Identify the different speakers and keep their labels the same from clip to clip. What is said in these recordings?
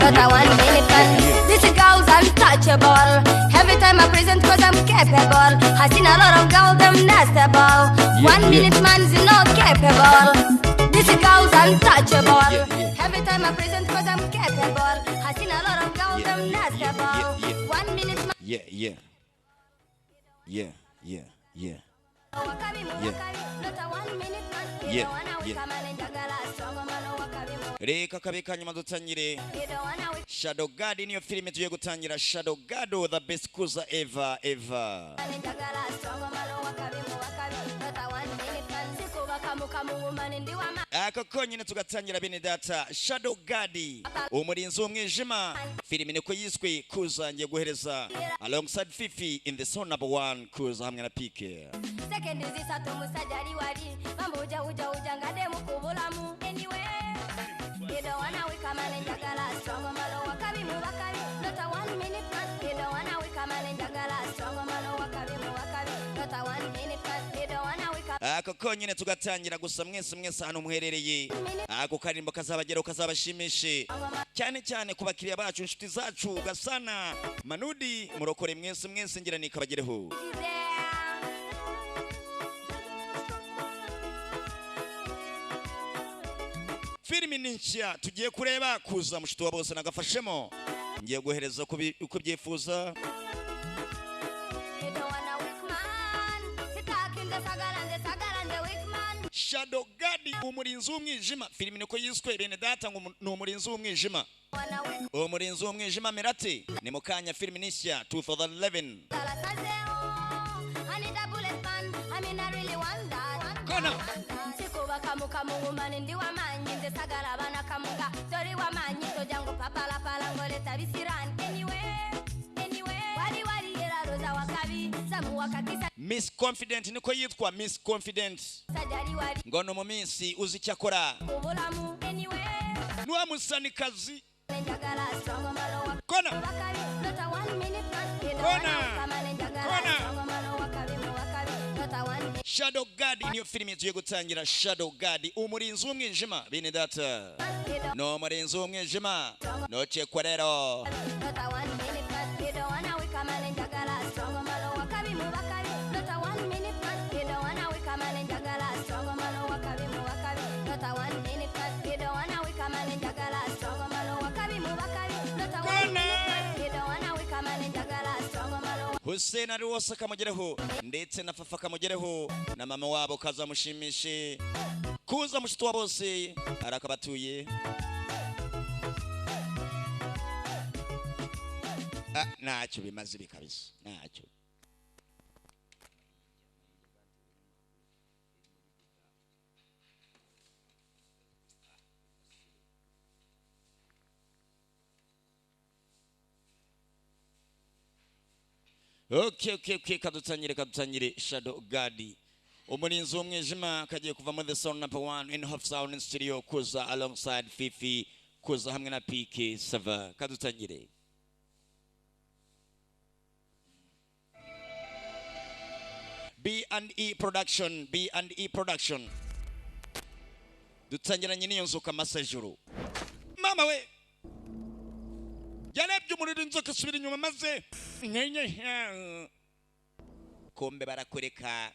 Speaker 1: Not a 1 minute man. This girl's untouchable. Every time I present, 'cause I'm capable. I seen a lot of girls, them nestable. One minute man's not capable. This girl's untouchable. Every time I present, 'cause I'm capable. I seen a lot of girls, them nestable. 1 minute man. Not a 1 minute man.
Speaker 2: Reka kabe kanyuma dutangire. Shadow Guard niyo filime tugiye gutangira. Shadow Guard, the best kuza ever ever. Ako konyine tugatangira, bene data. Shadow Guard, umurinzi w'umwijima, filime niko yiswe. Kuza ngiye guhereza alongside Fifi in the song number one, kuza hamwe na PK.
Speaker 1: Sekendi zisatu musajja ali wali bambuja uja uja ngade mukubulamu. Anyway, you don't wanna weak man, njagala strong malo wakabi mu wakabi. Not a 1 minute man. You don't wanna weak man, njagala strong malo wakabi mu wakabi. Not a 1 minute man. You don't wanna weak
Speaker 2: Ako konyine tugatangira. Gusa mwese mwese ahantu muherereye, ako karimbo kazabageraho, kazabashimishe cyane cyane ku bakiriya bacu, inshuti zacu, Gasana Manudi, murokore mwese mwese, ngira nikabagereho.
Speaker 1: There.
Speaker 2: Filimi ni nshya tugiye kureba. Kuza mushuti wa bose nagafashemo, ngiye guhereza uko byifuza.
Speaker 1: You don't wanna weak man. Sitaki nze sagala, nze sagala, nze weak man.
Speaker 2: Shadow Guard, umurinzi w'umwijima, filimi niko yiswe, bene data, ngo ni umurinzi w'umwijima.
Speaker 1: Wanna weak
Speaker 2: Umurinzi w'umwijima mirati ni mukanya. Filimi ni nshya 2011.
Speaker 1: Salasazeo. I need a bullet man. I mean, I really want that.
Speaker 2: Kona.
Speaker 1: Sikuba kamu woman, ndi wamanyi, nze sagala bana kamuga tori wamanyi tojango papalapala ngoleta bisirani. Anyway, anyway, wali wali era roza wakabi samu wakakisa.
Speaker 2: Miss Confident niko yitwa, Miss Confident.
Speaker 1: Sajali wali
Speaker 2: Ngo ni umunsi uzi icyo akora.
Speaker 1: Kubulamu anyway.
Speaker 2: Ni musanikazi.
Speaker 1: Njagala strong malo wakabi
Speaker 2: Kona.
Speaker 1: Wakabi. Not a 1 minute man.
Speaker 2: Kona.
Speaker 1: Njagala
Speaker 2: Kona.
Speaker 1: strong malo wakabi mu wakabi. Not a 1 minute.
Speaker 2: Shadow Guard niyo filimi tugiye gutangira. Shadow Guard, umurinzi w'umwijima, bene data, ni umurinzi w'umwijima, nocekwa rero.
Speaker 1: Not a 1 minute man. You don't wanna weak man, njagala strong malo wakabi mu wakabi. Not a 1 minute man. You don't wanna weak man, njagala strong malo wakabi mu wakabi. Not a 1 minute man. You don't wanna weak man, njagala strong malo wakabi mu wakabi. Not a 1 minute man. You don't wanna weak man, njagala strong malo.
Speaker 2: Hussein ari wose akamugereho, ndetse na Fafa akamugereho, na mama wabo kazamushimishe. Kuza mushuti wa bose arakabatuye. Ah, ntacyo bimaze ibi kabisa, ntacyo. Okay, kadutangire, kadutangire. Shadow Guard, umurinzi w'umwijima, kagiye kuva muri the sound number one in Half Sound Studio, kuza alongside Fifi, kuza hamwe na PK Sava. Kadutangire. B and E Production, B and E Production. Dutangiranye n'iyo nzoka masajuru. Mama we, yarebye umuriro, inzoka isubira inyuma, maze nkenye kombe barakwereka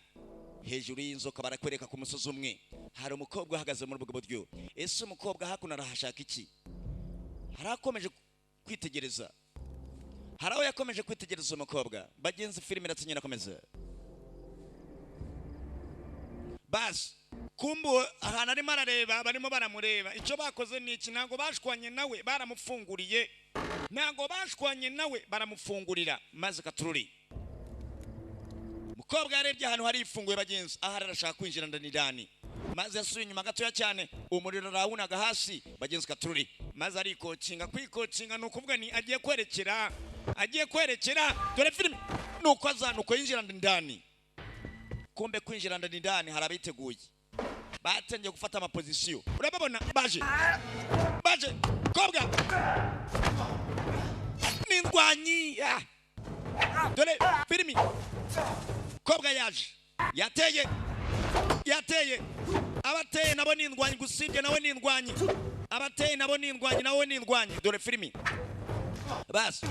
Speaker 2: hejuru y'inzoka, barakwereka ku musozi umwe hari umukobwa uhagaze muri ubwo buryo. Ese umukobwa hakuno arahashaka iki? Hari akomeje kwitegereza, hari aho yakomeje kwitegereza umukobwa. Bagenzi, filime iratsinyina, akomeza basi. Kumbu ahantu arimo arareba, barimo baramureba. Icyo bakoze ni iki? Ntabwo bashwanye nawe, baramufunguriye. Ntabwo bashwanye nawe, baramufungurira maze katururi. Mukobwa yarebye ahantu hari ifunguye, bagenzi, ahari arashaka kwinjira ndani ndani, maze yasubiye inyuma gatoya cyane. Umuriro arawunaga hasi, bagenzi, katururi, maze arikokinga. Kwikokinga ni ukuvuga ni agiye kwerekera, agiye kwerekera. Dore filime nuko aza, nuko yinjira ndani. Kumbe kwinjira ndani ndani hari abiteguye, batangiye gufata amapozisiyo. Urababona baje, baje kobwa n'indwanyi. Ah. Dore filimi, kobwa yaje, yateye, yateye. Abateye nabo ni indwanyi, gusibye nawe ni indwanyi. Abateye nabo ni indwanyi, nawe ni indwanyi. Dore filimi basi,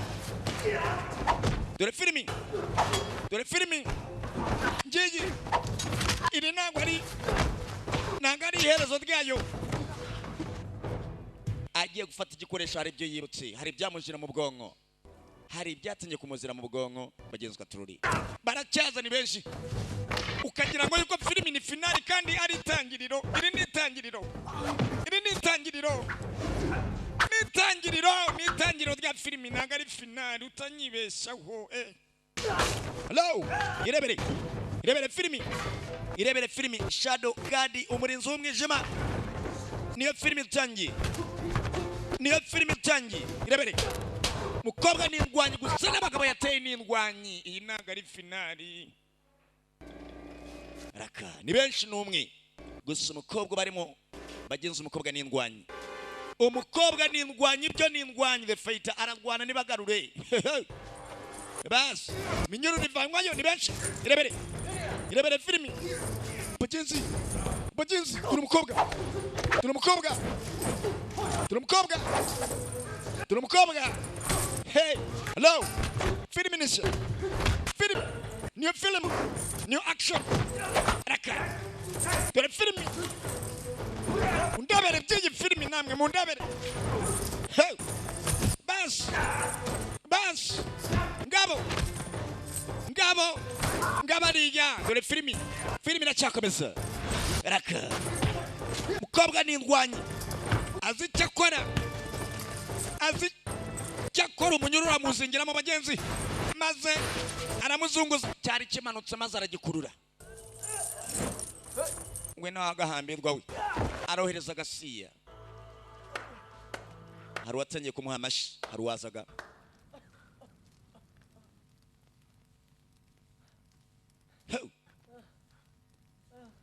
Speaker 2: dore filimi, dore filimi ngiyi. Iri ntabwo ari iherezo ryayo. Agiye gufata igikoresho, hari ibyo yibutse, hari ibyamuzira mu bwonko, hari ibyatangiye kumuzira mu bwonko. Bagenzi tururi baracyaza, ni benshi, ukagira ngo yuko filimi ni finale kandi ari itangiriro. Iri ni itangiriro, iri ni itangiriro, ni itangiriro, ni itangiriro rya filimi, ntabwo ari finale, utanyibeshaho. Hello, irebere, irebere filimi, irebere filimi Shadow Guard, umurinzi w'umwijima. Niyo filimi itangiye, niyo filimi itangiye. Irebere, mukobwa ni indwanyi gusa, n'abagabo yateye ni indwanyi. Iyi ntabwo ari finale. Raka ni benshi, ni umwe gusa. Umukobwa barimo bagenzi, umukobwa ni indwanyi, umukobwa ni indwanyi, ibyo ni indwanyi. The fighter, ararwana nibagarure basi minyururu ivanywayo. Ni benshi. Irebere, irebere filimi bagenzi, bagenzi. Turi umukobwa, turi umukobwa, turi umukobwa, turi umukobwa. Hey, hello, filimi nisha filimi, niyo film, niyo action. Raka dore filimi, undabere by'iyi filimi, namwe mundabere. Hey, basi basi, ngabo ngabo ngabariya. Dore filimi, filimi iracyakomeza. Raka mukobwa ni indwanyi, azi icyo akora, azi icyo akora. Umunyururu amuzingiramo bagenzi, maze aramuzunguza, cyari kimanutse maze aragikurura. We nawe agahambirwa, we arohereza agasiya. Hari uwatangiye kumuha amashyi, hari uwazaga. Ho!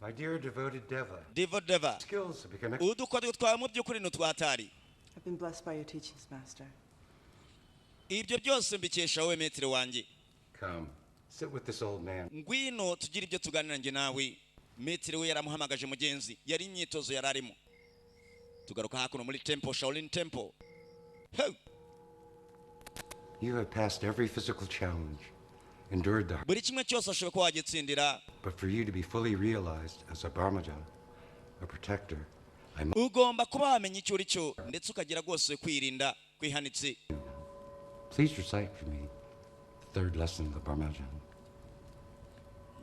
Speaker 3: My dear devoted Deva,
Speaker 2: Devo Deva,
Speaker 3: skills have become
Speaker 2: udukoryo twawe mu by'ukuri ni utwatari.
Speaker 4: I've been blessed by your teachings, Master.
Speaker 2: Ibyo byose mbikesha wowe, maître wanjye.
Speaker 3: Come, sit with this old man.
Speaker 2: Ngwino tugire ibyo tuganira njye nawe. Maître we yaramuhamagaje mugenzi, yari imyitozo yari arimo. Tugaruka hakuno muri temple, Shaolin Temple. Ho!
Speaker 3: You have passed every physical challenge, endured the
Speaker 2: Buri kimwe cyose ashoboye kuba wagitsindira.
Speaker 3: But for you to be fully realized as a Brahmajan, a protector, I must
Speaker 2: Ugomba kuba wamenya icyo uri cyo, ndetse ukagira rwose kwirinda kwihanitse.
Speaker 3: Please recite for me the third lesson of the Brahmajan.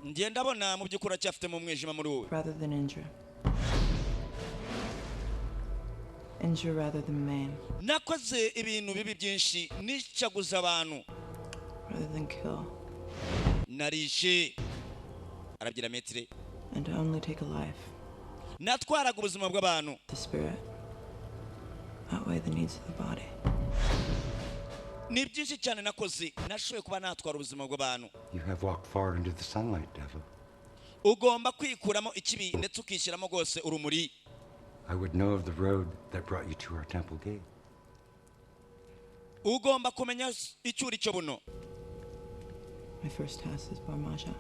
Speaker 2: Njye ndabona mu by'ukuri aracyafite mu mwijima muri wowe.
Speaker 4: Rather than injure. Injure rather than maim.
Speaker 2: Nakoze ibintu bibi byinshi, nicaguza abantu.
Speaker 4: Rather than kill.
Speaker 2: Narishe, arabyira maître.
Speaker 4: And to only take a life.
Speaker 2: Natwaraga ubuzima bw'abantu.
Speaker 4: The spirit outweigh the needs of the body.
Speaker 2: Ni byinshi cyane nakoze, nashoboye kuba natwara ubuzima bw'abantu.
Speaker 3: You have walked far into the sunlight, Deva.
Speaker 2: Ugomba kwikuramo ikibi ndetse ukishyiramo rwose urumuri.
Speaker 3: I would know of the road that brought you to our temple gate.
Speaker 2: Ugomba kumenya icyo uri cyo buno.
Speaker 4: My first task is Barmaja.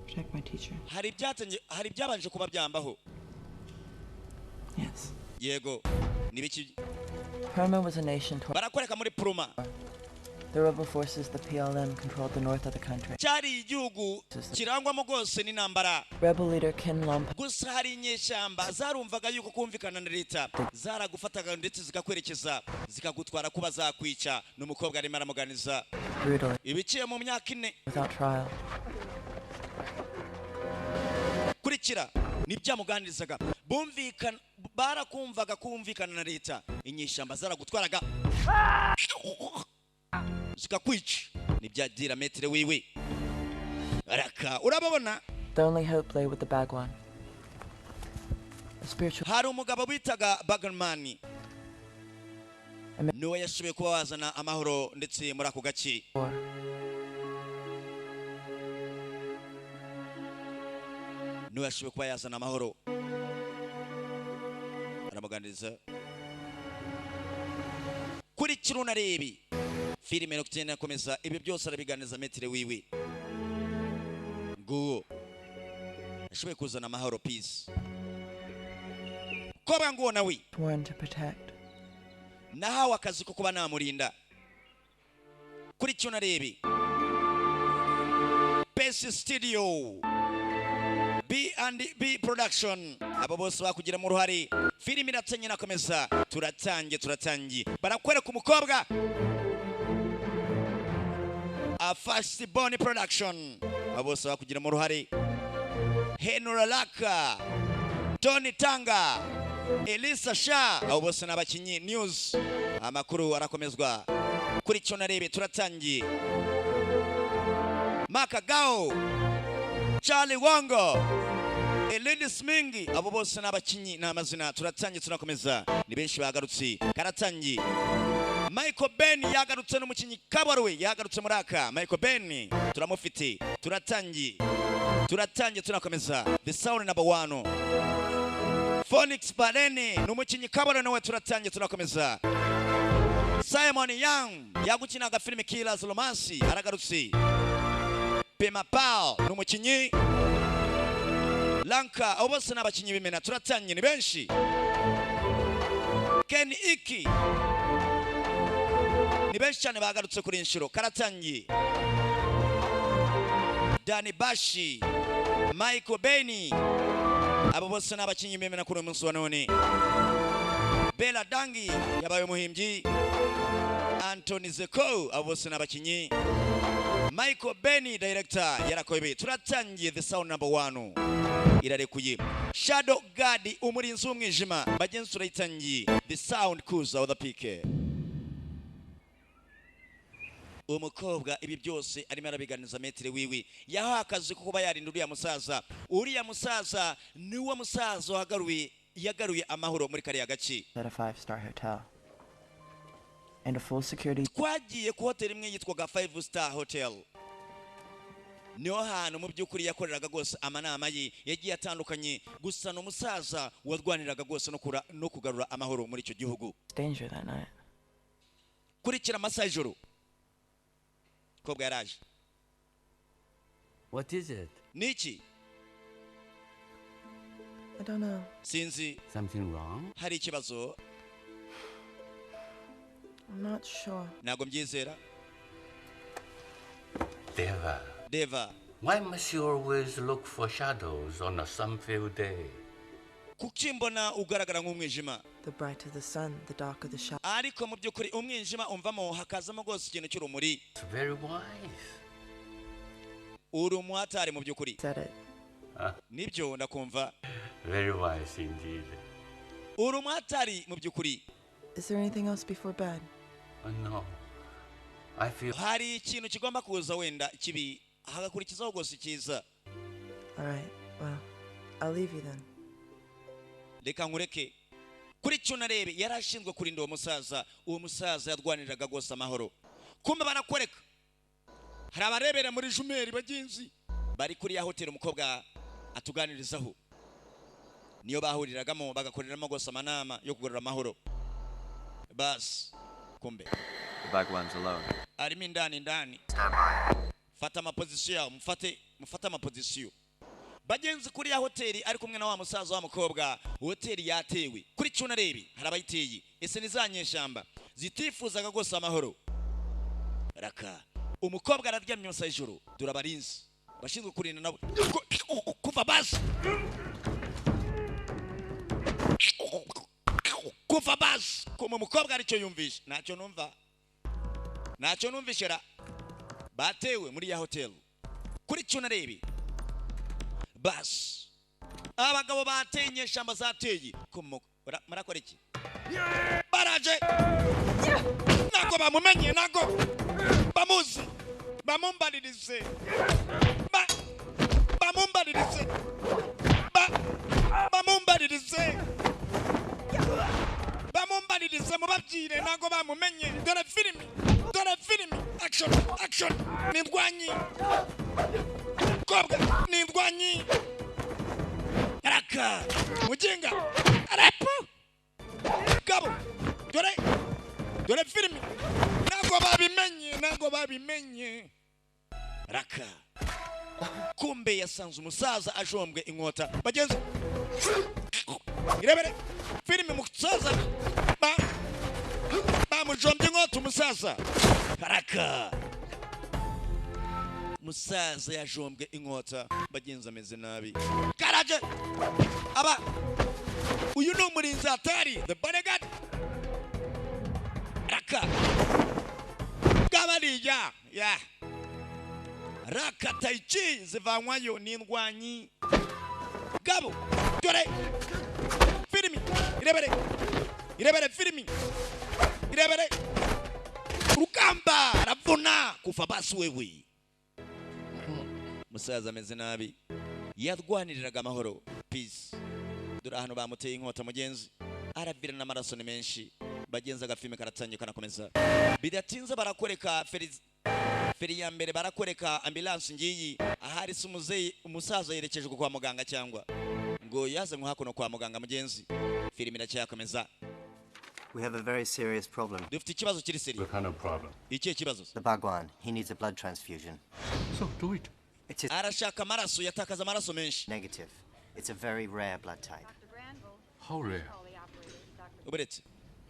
Speaker 4: Protect my teacher.
Speaker 2: Hari hari ibyabanje kuba byambaho.
Speaker 4: Yes.
Speaker 2: Yego, ni biki?
Speaker 5: Burma was a nation torn.
Speaker 2: Barakwereka muri Puruma.
Speaker 5: The rebel forces, the PLM, controlled the north of the country.
Speaker 2: Cyari igihugu kirangwamo rwose n'intambara.
Speaker 5: Rebel leader Kin Lompa
Speaker 2: Gusa hari inyeshyamba zarumvaga yuko kumvikana na leta, zaragufataga ndetse zikakwerekeza, zikagutwara kuba zakwica. N'umukobwa arimo aramuganiza
Speaker 5: brutally
Speaker 2: ibiciye mu myaka 4.
Speaker 5: without trial.
Speaker 2: Kurikira nibyamuganirizaga. Bumvikana, barakumvaga kumvikana na leta, inyeshyamba zaragutwaraga zikakwica. Nibyagira maître wiwe raka urababona.
Speaker 5: The only hope lay with the Bhagwan, a spiritual
Speaker 2: Hari umugabo bitaga Bagamani, niwe yashoboye kuba wazana amahoro ndetse muri ako gace.
Speaker 5: war.
Speaker 2: Niwe yashoboye kuba yazana amahoro, aramuganiriza. Kuri kirunarebe filime no kugenda akomeza, ibi byose arabiganiriza maître wiwe. Nguwo Ashoboye kuzana amahoro, peace. Kobwa nguwo nawe.
Speaker 5: Sworn to protect.
Speaker 2: Nahawe akazi ko kuba namurinda. Kuri cyo narebe Pesi Studio, B and B Production, abo bose bakugiramo uruhare. Filimi iratangiye, nakomeza. Turatangiye, turatangiye. Barakwereka umukobwa Afasi Boni Production, abo bose bakugiramo uruhare. Henry Laka, Tony Tanga, Elisa Sha, abo bose ni abakinnyi. News, amakuru arakomezwa kuri cyo narebe. Turatangiye. Makagao, Charlie Wongo, Eleni Smingi, abo bose ni abakinnyi, ni amazina. Turatangiye, turakomeza, ni benshi bagarutse. Karatangiye. Michael Ben yagarutse, n'umukinnyi kabaruwe yagarutse muri aka. Michael Ben turamufite. Turatangiye, turatangiye, tunakomeza. The Sound Number One, Phoenix Barene ni umukinnyi kabaruwe nawe. Turatangiye, tunakomeza. Simon Young yagukina agafilime Killers Romance aragarutse. Pema Pao ni umukinnyi Lanka, abo bose ni abakinnyi b'imena. Turatangiye, ni benshi. Ken Iki, ni benshi cyane bagarutse kuri inshuro. Karatangiye. Dani Bashi, Michael Beni, abo bose ni abakinnyi b'imena kuri uyu munsi wa none. Bella Dangi yabaye umuhimbyi. Anthony Zeko, abo bose ni abakinnyi. Michael Benny director yarakobe. Turatangiye. The Sound Number One irarekuye. Shadow Guard, umurinzi w'umwijima, bagenzi, turayitangiye. The Sound kuza of the PK. Umukobwa ibi byose arimo arabiganiza maître wiwe yahawe akazi ko kuba yarinda uriya musaza. Uriya musaza niwe musaza wagaruye, yagaruye amahoro muri kariya gace.
Speaker 5: At a 5-star hotel. And a full security
Speaker 2: Twagiye ku hoteli imwe yitwaga Five Star Hotel, niho hantu mu by'ukuri yakoreraga rwose amanama ye yagiye atandukanye. Gusa ni umusaza warwaniraga rwose no kugarura amahoro muri icyo gihugu.
Speaker 5: danger that night.
Speaker 2: Kurikira amasaha y'ijoro, kobwa yaraje.
Speaker 6: What is it?
Speaker 2: Ni iki?
Speaker 4: I don't know.
Speaker 2: Sinzi.
Speaker 6: Something wrong?
Speaker 2: Hari ikibazo?
Speaker 4: I'm not sure.
Speaker 2: Ntabwo mbyizera.
Speaker 6: Deva.
Speaker 2: Deva.
Speaker 6: Why must you always look for shadows on a sun-filled day?
Speaker 2: Kuki mbona ugaragara nk'umwijima?
Speaker 4: The brighter the sun, the darker the shadow.
Speaker 2: Ariko mu by'ukuri umwijima umvamo hakazamo rwose ikintu cy'urumuri.
Speaker 6: It's very wise.
Speaker 2: Uri umuhatari mu by'ukuri.
Speaker 4: Said it.
Speaker 2: Nibyo, ndakumva.
Speaker 6: Very wise indeed.
Speaker 2: Uri umuhatari mu by'ukuri.
Speaker 4: Is there anything else before bed?
Speaker 6: Oh, no. I feel
Speaker 2: Hari ikintu kigomba kuza wenda kibi, hagakurikizaho rwose icyiza.
Speaker 4: All right. Well, I'll leave you then.
Speaker 2: Reka nkureke. Kuri cyo narebe yari ashinzwe kurinda uwo musaza. Uwo musaza yarwaniriraga rwose amahoro. Kumbe barakwereka hari abarebera muri jumelles. Bagenzi, bari kuri ya hoteli umukobwa atuganirizaho, niyo bahuriragamo bagakoreramo rwose amanama yo kugarura amahoro. Basi kumbe
Speaker 7: The Bhagwan's alone.
Speaker 2: Arimo indani indani. Fata amapozisiyo yawe, mufate, mufate amapozisiyo. Bagenzi, kuri ya hoteli ari kumwe na wa musaza wa mukobwa. Hoteli yatewe. Kuri cyo narebi hari abayiteye. Ese ni za nyeshyamba zitifuzaga rwose amahoro? Raka umukobwa araryamye amasaha y'ijoro. Dore abarinzi bashinzwe kurinda nabo kuva basi, kuva basi kuma umukobwa aricyo yumvishe. Ntacyo numva, ntacyo numvishe ra. Batewe muri ya hoteli. Kuri cyo narebi basi abagabo bateye, inyeshyamba zateye. Murakora iki? Baraje, ntabwo bamumenye, ntabwo bamuzi. Bamumbaririze, bamumbaririze, bamumbaririze, bamumbaririze, mubabwire ntabwo bamumenye. Dore filimi, dore filimi. Action, action! Ni ndwanyi kobwa, ni ndwanyi. Raka muginga arapu gabo. Dore, dore filimi. Ntabwo babimenye, ntabwo babimenye. Raka Kumbe yasanze umusaza ajombwe inkota. Bagenzi, irebere filime, umusaza bamujombye inkota. Umusaza haraka, musaza yajombwe inkota, bagenzi, ameze nabi. Karaje aba uyu ni umurinzi hatari, the bodyguard. Raka bw'abariya ya raka taichi zivanywayo n'indwanyi gabo. Dore filimi, irebere, irebere filimi, irebere urugamba ravuna kuva basi. Wewe musaza ameze nabi, yarwaniriraga amahoro, peace. Dore ahantu bamuteye inkota, mugenzi, aravira n'amaraso ni menshi. Bagenzi, agafilime karatangiye kanakomeza. Bidatinze barakwereka feri, feri ya mbere, barakwereka ambulance ngiyi. Ahari se umuzeyi, umusaza yerekejwe kwa muganga cyangwa ngo yazanywe hakuno kwa muganga. Mugenzi, filime iracyakomeza.
Speaker 7: We have a very serious problem.
Speaker 2: Dufite ikibazo kiri sérieux.
Speaker 6: What kind of problem?
Speaker 2: Ikihe kibazo?
Speaker 7: The Bhagwan, he needs a blood transfusion.
Speaker 6: So do it.
Speaker 7: It's his
Speaker 2: Arashaka amaraso, yatakaza amaraso menshi.
Speaker 7: negative. It's a very rare blood type.
Speaker 6: How rare?
Speaker 2: Uburetse.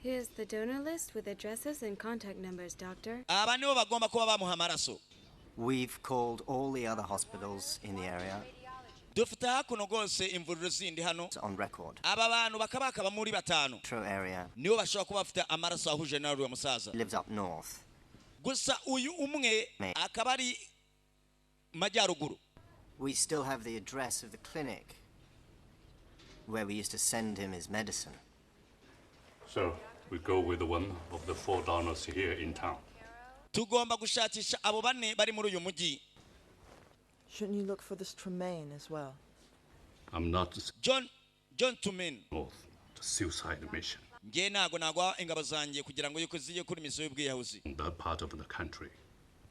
Speaker 8: Here's the donor list with addresses and contact numbers, Doctor.
Speaker 2: Aba nibo bagomba kuba bamuha amaraso.
Speaker 7: We've called all the other hospitals in the area
Speaker 2: Dufite hakuno rwose imvuriro zindi hano.
Speaker 7: on record.
Speaker 2: Aba bantu bakaba bakaba muri batanu.
Speaker 7: Metro area
Speaker 2: Nibo bashobora kuba bafite amaraso ahuje na uriya musaza.
Speaker 7: lives up north.
Speaker 2: Gusa uyu umwe akaba ari majyaruguru.
Speaker 7: We still have the address of the clinic where we used to send him his medicine.
Speaker 6: So we go with one of the four donors here in town.
Speaker 2: Tugomba gushakisha abo bane bari muri uyu mujyi.
Speaker 4: Shouldn't you look for this Tremaine as well?
Speaker 6: I'm not
Speaker 2: John Tumin.
Speaker 6: north. The suicide mission.
Speaker 2: Njye ntago nagwa ingabo zanjye kugira ngo yuko zijye kuri misiyo y'ubwiyahuzi.
Speaker 6: In that part of the country,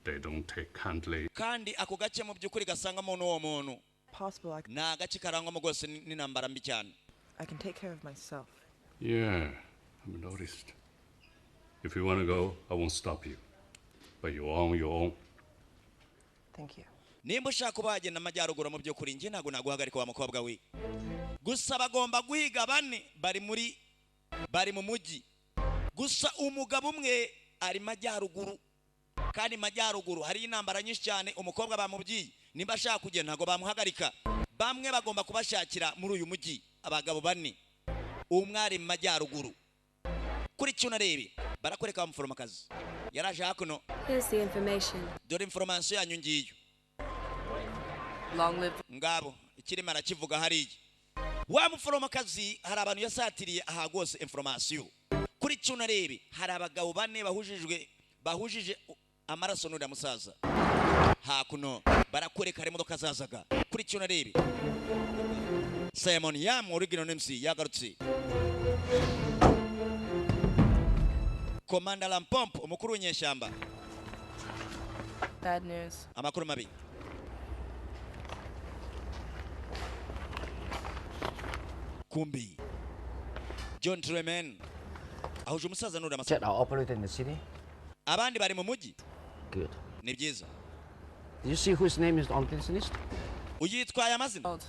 Speaker 6: they don't take kindly
Speaker 2: Kandi ako gace mu by'ukuri gasangamo n'uwo muntu
Speaker 4: Possible I,
Speaker 2: ni agace karangwamo rwose n'intambara mbi cyane.
Speaker 4: I can take care of myself.
Speaker 6: Yeah, I've noticed. If you want to go, I won't stop you. But you're on your own.
Speaker 4: Thank you.
Speaker 2: Nimba ushaka kuba wagenda amajyaruguru, mu by'ukuri njye ntabwo naguhagarika, wa mukobwa we. Gusa bagomba guhiga bane bari mu mujyi, gusa umugabo umwe ari majyaruguru, kandi majyaruguru hari intambara nyinshi cyane. Umukobwa bamubwiye nimba ashaka kugenda ntabwo bamuhagarika. Bamwe bagomba kubashakira muri uyu mujyi, abagabo bane, umwe ari mu majyaruguru. Kuri cyo unarebe, barakwereka wa muforomokazi yaraje hakuno.
Speaker 8: Here's the information.
Speaker 2: Dore information yanyu ngiyo.
Speaker 5: Long live
Speaker 2: Ngabo ikirimo arakivuga hariya. Wa muforomokazi hari abantu yasatiriye aha rwose information. Kuri cyo unarebe, hari abagabo bane bahujije amaraso n'uriya musaza. Hakuno barakwereka hari imodoka zazaga. Kuri cyo unarebe, Simon Yam, original MC, yagarutse. Komanda Lampomp, umukuru w'inyeshyamba.
Speaker 5: Bad news.
Speaker 2: Amakuru mabi. Kumbi John Tremaine ahuje umusaza n'uriya
Speaker 9: Check
Speaker 2: musaza.
Speaker 9: our operator in the city.
Speaker 2: Abandi bari mu mujyi.
Speaker 9: Good.
Speaker 2: Ni byiza.
Speaker 9: Did you see whose name is on this list?
Speaker 2: Uyitwaye amazina.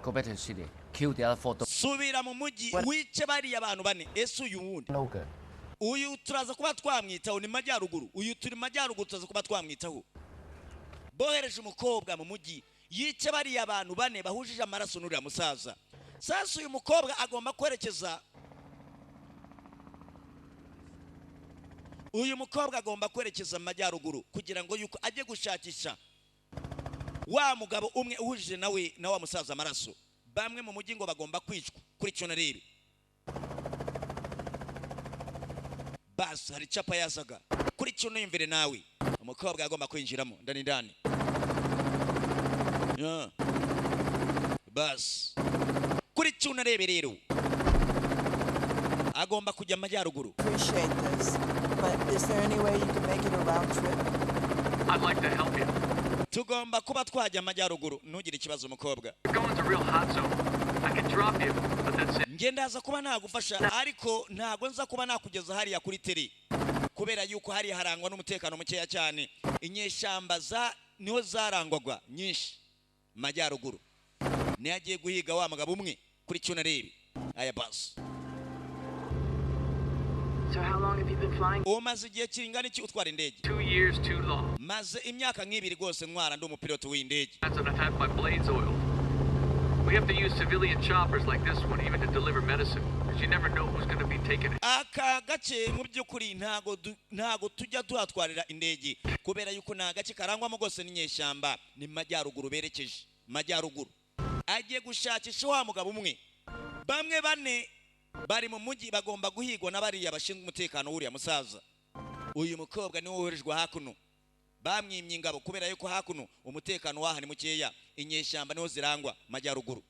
Speaker 9: Go back to the city. Kill the other four.
Speaker 2: Subira mu mujyi wice bariya abantu bane. Ese uyu wundi?
Speaker 9: No good.
Speaker 2: Uyu turaza kuba twamwitaho, ni majyaruguru. Uyu turi majyaruguru, turaza kuba twamwitaho. Bohereje umukobwa mu mujyi yice bariya abantu bane bahujije amaraso n'uriya musaza. Sasa uyu mukobwa agomba kwerekeza, uyu mukobwa agomba kwerekeza mu majyaruguru kugira ngo yuko ajye gushakisha wa mugabo umwe uhujije nawe na wa musaza amaraso. Bamwe mu mujyi ngo bagomba kwicwa. Kuri cyo narebe basi, hari icapa yazaga. Kuri cyo niyumvire nawe, umukobwa agomba kwinjiramo ndani ndani. Yeah. Basi kuri cyo unarebe rero, agomba kujya amajyaruguru.
Speaker 4: Appreciate this, but is there any way you can make it a round trip?
Speaker 10: I'd like to help you.
Speaker 2: Tugomba kuba twajya amajyaruguru. Ntugire ikibazo, umukobwa.
Speaker 10: Going to real hot zone. I can drop you, but that's it.
Speaker 2: Njye ndaza kuba nagufasha, ariko ntago nza kuba nakugeza hariya kuri teri, kubera yuko hariya harangwa n'umutekano mukeya cyane. Inyeshyamba za Niho zarangwaga nyinshi majyaruguru. Niyo agiye guhiga wa mugabo umwe kuri cyo narebe aya basi.
Speaker 10: So how long have you been flying?
Speaker 2: Umaze igihe kingana iki utwara indege?
Speaker 10: 2 years too long.
Speaker 2: Maze imyaka nk'ibiri rwose ntwara, ndi umupilote w'indege.
Speaker 10: That's when I've had my blades oiled. We have to use civilian choppers like this one even to deliver medicine, because you never know who's going to be taking it.
Speaker 2: Aka gace mu by'ukuri ntago tujya tuhatwarira indege kubera yuko ni agace karangwamo rwose n'inyeshyamba. Ni mu majyaruguru berekeje, majyaruguru agiye gushakisha wa mugabo umwe. Bamwe bane bari mu mujyi bagomba guhigwa na bariya bashinzwe umutekano w'uriya musaza. Uyu mukobwa niwe woherejwe hakuno. Bamwimye ingabo kubera yuko hakuno umutekano waha ni mukeya, inyeshyamba niho zirangwa majyaruguru.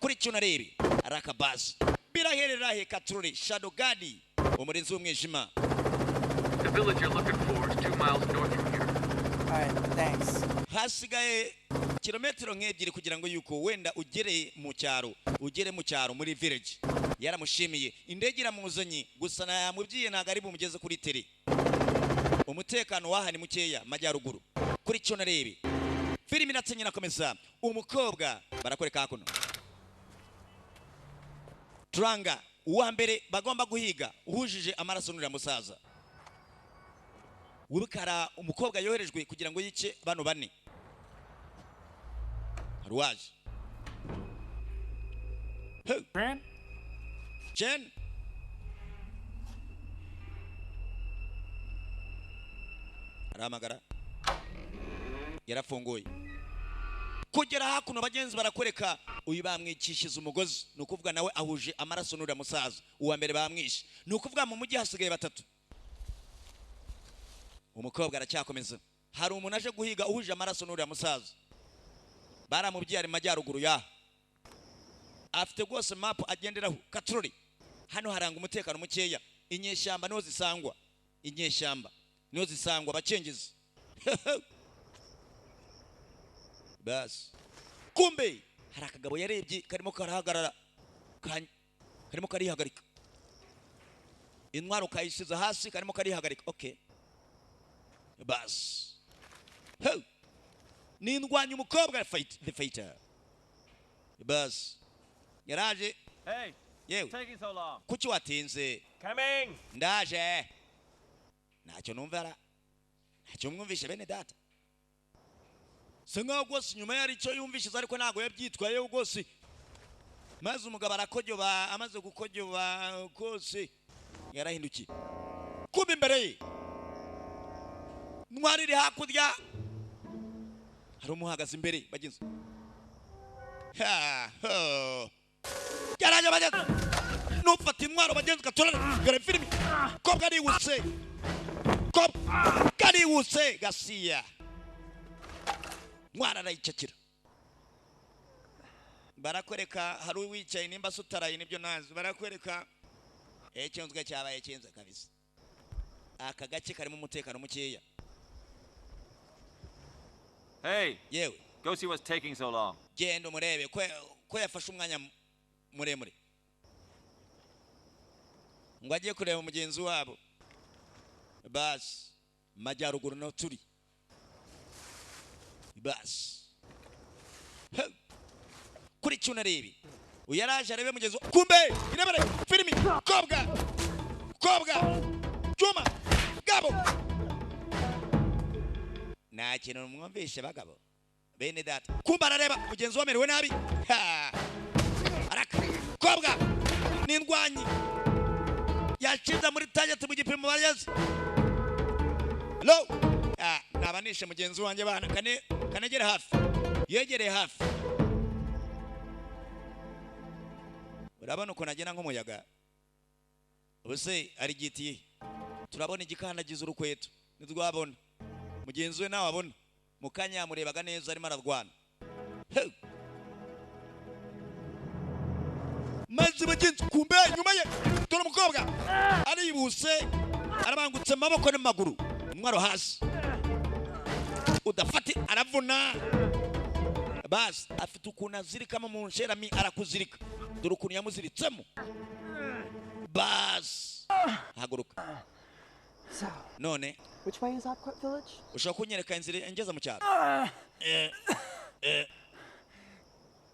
Speaker 2: Kuri cyo narebe arakabazi biraherera he katururi Shadow Guard, umurinzi w'umwijima.
Speaker 10: The village you're looking for is 2 miles north from here.
Speaker 5: All right, thanks.
Speaker 2: Hasigaye kilometero nk'ebyiri kugira ngo yuko wenda ugere mu cyaro, ugere mu cyaro muri village. Yaramushimiye, indege iramuzanye, gusa yamubwiye ntabwo ari bumugeze kuri tere, umutekano waha ni mukeya majyaruguru. Kuri cyo narebe filimi iratsenye inakomeza. Umukobwa barakwereka hakuno turanga uwa mbere bagomba guhiga uhujije amaraso n'uriya musaza wibukara. Umukobwa yoherejwe kugira ngo yice bano bane. Hari uwaje. Hey. Chen arahamagara, yarafunguye. Kugera hakuno bagenzi barakwereka uyu bamwikishiza umugozi, ni ukuvuga nawe ahuje amaraso n'uriya musaza. Uwa mbere bamwishe, ni ukuvuga mu mujyi hasigaye batatu. Umukobwa aracyakomeza. Hari umuntu aje guhiga uhuje amaraso n'uriya musaza. Baramubwiye ari mu majyaruguru ya afite rwose mapu agenderaho katurori. Hano haranga umutekano mukeya, inyeshyamba niho zisangwa, inyeshyamba niho zisangwa, abacengezi. Basi kumbe hari akagabo yarebye karimo karahagarara, karimo karihagarika, intwaro kayisize hasi, karimo karihagarika. Okay, basi. Ho! Nindwanya umukobwa fight the fighter. Basi yaraje.
Speaker 11: Hey,
Speaker 2: Yewe.
Speaker 11: taking so long.
Speaker 2: Kuki watinze?
Speaker 11: Coming.
Speaker 2: Ndaje. Ntacyo numva ara ntacyo mwumvishe bene data. Se nkaho rwose nyuma yari icyo yumvishije, ariko ntabwo yabyitwayeho rwose. Maze umugabo arakojoba, amaze gukojoba rwose yarahindukiye. Kumbe imbere ye ntwari iri hakurya, hari umuhagaze imbere bagenzi. Ha, ho. Yaraje bagenzi, nufata intwaro bagenzi gatorana. Dore filimi, kobwa arihuse, kobwa arihuse gasiya ntwara arayicakira. Barakwereka hari uwicaye nimba asutaraye nibyo nazi. Barakwereka icyunzwe cyabaye kinze kabisa. Aka gace karimo umutekano mukeya.
Speaker 11: Hey.
Speaker 2: Yewe.
Speaker 11: Go see what's taking so long.
Speaker 2: Genda umurebe ko yafashe umwanya muremure, ngo agiye kureba mugenzi wabo. Basi majyaruguru no turi basi. He! Kuri cyo unarebe uyu yaraje arebe mugenzi kumbe irebere filimi kobwa kobwa cyuma gabo. Nta kintu mwumvishe bagabo bene data. Kumbe arareba mugenzi we amerewe nabi. Ha! Araka kobwa n'indwanyi yashize muri target mu gipimo bageze. Hello, ah, naba nishe mugenzi wanjye bana kane kanegere hafi, yegereye hafi. Urabona ukuntu agenda nk'umuyaga. Ubuse arigitiye, turabona igikandagiza urukweto ntitwabona mugenzi we nawe abona. Mu kanya yamurebaga neza arimo ararwana. Hey! Maze bagenzi kumbe inyuma ye dore umukobwa aribuse, arabangutse amaboko n'amaguru, intwaro hasi udafati aravuna. Basi afite ukuntu azirikamo mu nsherami, arakuzirika. Dore ukuntu yamuziritsemo. Basi haguruka.
Speaker 5: So,
Speaker 2: None
Speaker 5: which way is Opquip Village?
Speaker 2: Ushobora kunyereka inzira ingeza mu cyaro? Eh.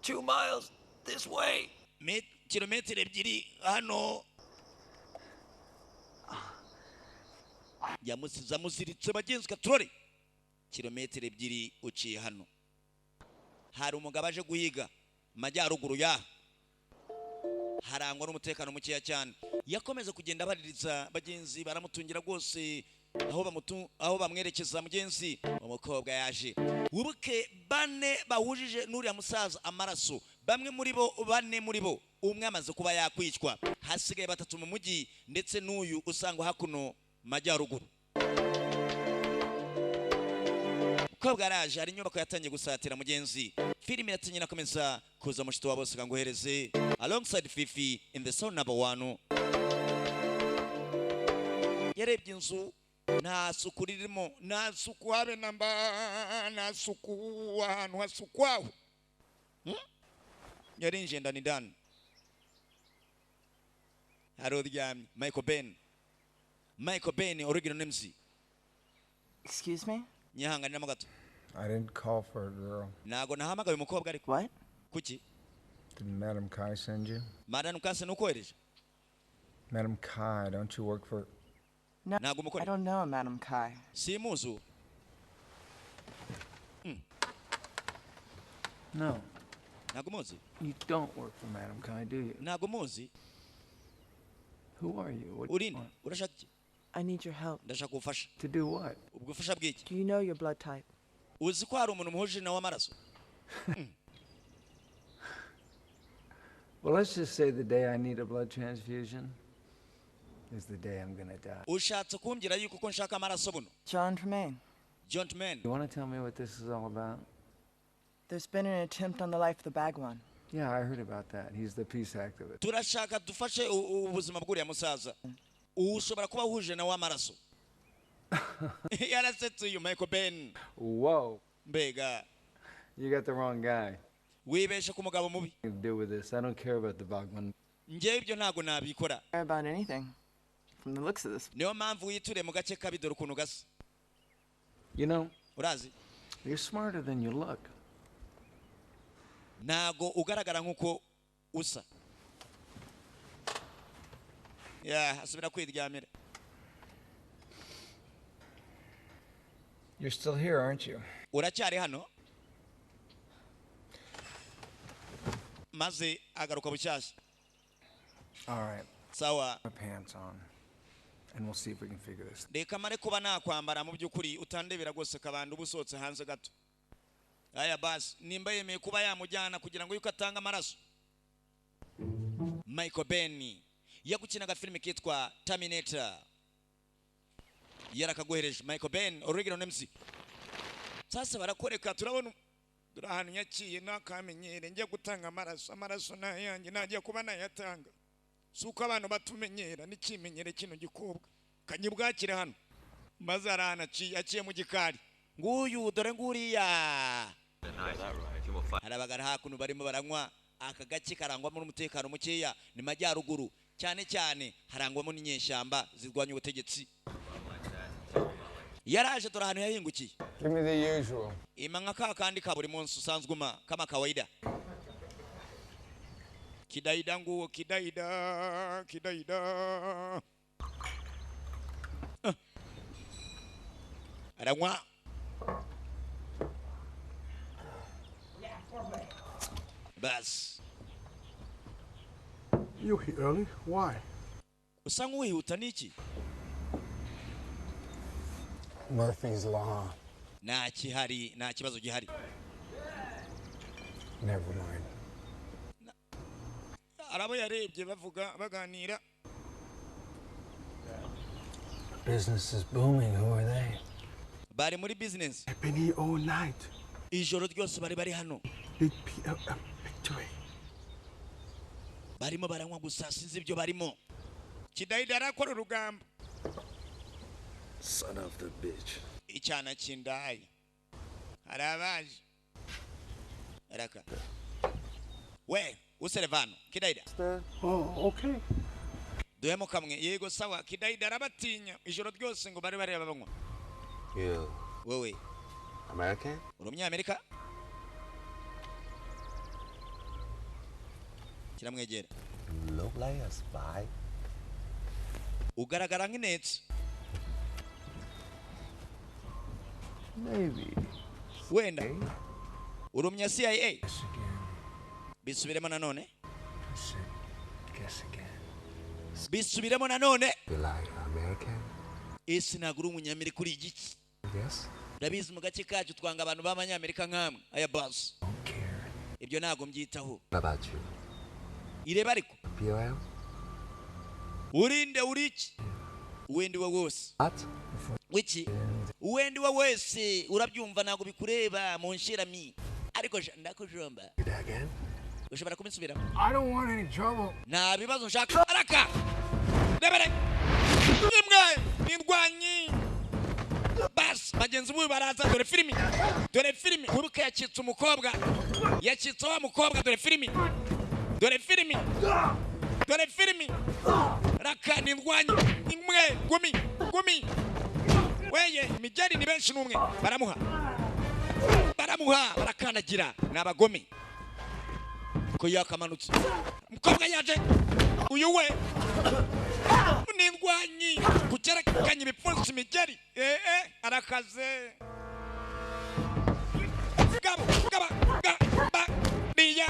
Speaker 11: 2 miles this way.
Speaker 2: Kilometero 2 hano. Yamusize amuziritse, bagenzi katurore. Kilometero 2 uciye hano hari umugabo aje guhiga. Majyaruguru ya harangwa n'umutekano mukeya cyane. Yakomeza kugenda abaririza, bagenzi baramutungira rwose aho bamutu, aho bamwerekeza. Mugenzi, umukobwa yaje. Wibuke bane bahujije n'uriya musaza amaraso, bamwe muri bo, bane muri bo, umwe amaze kuba yakwicwa, hasigaye batatu mu mujyi ndetse n'uyu usangwa hakuno majyaruguru. Umukobwa yaraje, hari inyubako yatangiye gusatira. Mugenzi, filime yatinye inakomeza kuza. Mushito wa bose kanguhereze alongside Fifi in the soul number one. Yarebye inzu, nta suku ririmo, nta suku habe namba, nta suku ahantu hasukwaho. Yarinjiye ndani ndani, hari uryamye, Michael Ben, Michael Ben original names.
Speaker 5: Excuse me?
Speaker 2: Nyihanganiramo gato.
Speaker 12: I didn't call for a girl.
Speaker 2: Ntago nahamagaye umukobwa ariko.
Speaker 5: What?
Speaker 2: Kuki?
Speaker 12: Did Madam Kai send you?
Speaker 2: Madam Kai nukohereje?
Speaker 12: Madam Kai, don't you work for?
Speaker 5: No,
Speaker 2: Ntago umukora.
Speaker 5: I don't know Madam Kai.
Speaker 2: Simuzi.
Speaker 10: No,
Speaker 2: Ntago muzi.
Speaker 10: you don't work for Madam Kai, do you?
Speaker 2: Ntago muzi.
Speaker 10: Who are you? What do you
Speaker 2: Urinde?
Speaker 10: want?
Speaker 2: Urashaka iki?
Speaker 5: I need your help.
Speaker 2: Ndashaka ubufasha.
Speaker 10: To do what?
Speaker 2: Ubufasha bw'iki?
Speaker 5: Do you know your blood type?
Speaker 2: Uzi ko hari umuntu muhuje nawe amaraso?
Speaker 10: Well, let's just say the day I need a blood transfusion is the day I'm gonna die.
Speaker 2: Ushatse kumbwira yuko ko nshaka amaraso buno?
Speaker 5: John Tremaine.
Speaker 2: John Tremaine.
Speaker 10: You want to tell me what this is all about?
Speaker 5: There's been an attempt on the life of the Bagwan.
Speaker 10: Yeah, I heard about that. He's the peace activist.
Speaker 2: Turashaka dufashe ubuzima bw'uriya musaza. Ushobora kuba uhuje nawe amaraso. Yarasetse uyu Michael Ben.
Speaker 10: Whoa.
Speaker 2: Mbega!
Speaker 10: You got the wrong guy.
Speaker 2: Wibeshe ku mugabo mubi.
Speaker 10: To do with this. I don't care about the Bhagwan.
Speaker 2: Njyewe ibyo ntabwo nabikora.
Speaker 5: Care about anything. From the looks of this.
Speaker 2: Niyo mpamvu wituriye mu gace kabi, dore ukuntu gasa.
Speaker 10: You know,
Speaker 2: Urazi,
Speaker 10: you're smarter than you look.
Speaker 2: Ntago ugaragara nk'uko usa. Ya asubira kwiryamira.
Speaker 12: You're still here, aren't you?
Speaker 2: Uracyari hano? Maze agaruka bushyashya.
Speaker 12: All right.
Speaker 2: Sawa.
Speaker 12: My pants on, and we'll see if we can figure this.
Speaker 2: Reka mare kuba nakwambara. Mu by'ukuri utandebera rwose kabanda uba usohotse hanze gato. Aya basi, nimba yemeye kuba yamujyana kugira ngo yuko atanga amaraso. Michael Ben yagukinaga filime kitwa Terminator, yarakaguhereje. Michael Ben original names. Sasa barakoreka, turabona dore ahantu yaciye nakamenyere. Njya gutanga amaraso, amaraso nayanjye najya kuba nayatanga. Si uko abantu batumenyera n'ikimenyere kino gikobwa kanyibwakire hano. Maze hari ahantu aciye, aciye mu gikari. Nguyu, dore nguriya, hari abagara hakuno barimo baranywa. Aka gace karangwamo n'umutekano mukeya, ni majyaruguru cyane cyane, harangwamo n'inyeshyamba zirwanya ubutegetsi. Yaraje, dore ahantu yahingukiye.
Speaker 12: Give me the usual.
Speaker 2: Ima nka ka kandi ka buri munsi usanzwe uma kama kawaida. Kidaida nguwo, kidaida, kidaida. Ah. Aranywa. Basi.
Speaker 13: You here early? Why?
Speaker 2: Usa nk'uwihuta, niki?
Speaker 12: Murphy's Law.
Speaker 2: Nta kihari, nta kibazo gihari.
Speaker 12: Never mind.
Speaker 2: Arabo yarebye bavuga, baganira.
Speaker 10: Business is booming. Who are they?
Speaker 2: Bari muri business.
Speaker 13: I've been here all night.
Speaker 2: Ijoro ryose bari bari hano.
Speaker 13: Big PLM victory.
Speaker 2: Barimo baranywa gusa, sinzi ibyo barimo. Kidahida arakora urugamba.
Speaker 10: Son of the bitch.
Speaker 2: Icyana cy'indayi. Hari abaje raka we userevano kidahida.
Speaker 13: Oh, okay.
Speaker 2: Duhemo kamwe. Yego, sawa. Kidayida arabatinya, ijoro ryose ngo bari bareba banywa.
Speaker 3: You
Speaker 2: Wowe
Speaker 3: American?
Speaker 2: uri umunyamerika? Kiramwegera.
Speaker 3: You look like a spy.
Speaker 2: Ugaragara nk'inetsi.
Speaker 3: Maybe.
Speaker 2: Wenda uri umunya CIA. Bisubiremo nanone.
Speaker 12: I said, guess again.
Speaker 2: Bisubiremo nanone.
Speaker 3: You like American?
Speaker 2: Ese ntabwo uri umunyamerika, uri igiki?
Speaker 3: Yes.
Speaker 2: Urabizi, mu gace kacu twanga abantu b'abanyamerika nk'amwe. Aya basi, ibyo ntabwo mbyitaho.
Speaker 3: What about you?
Speaker 2: Ireba ariko.
Speaker 3: POL?
Speaker 2: Urinde, uri iki? Uwenda iwe wose.
Speaker 3: What?
Speaker 2: Wiki uwenda iwe wese, urabyumva, ntabwo bikureba mu nshirami, ariko ndakujomba.
Speaker 3: Do that again?
Speaker 2: Ushobora kubinsubiramo?
Speaker 12: I don't want any trouble.
Speaker 2: Nta bibazo nshaka. Araka rebere imwe n'indwanyi basi bagenzi bubi baraza. Dore filimi, dore filimi. Wibuke yacitse umukobwa, yacitse wa mukobwa. Dore filimi, dore filimi, dore filimi. Raka n'indwanyi imwe, gumi gumi weye, imigeri ni benshi n'umwe baramuha, baramuha, barakandagira, ni abagome ko yakamanutse. Umukobwa yaje, uyu we n'indwanyi kucyerekanye ibipfunsi, imigeri, arakaze. Gabo gaba gaba riya.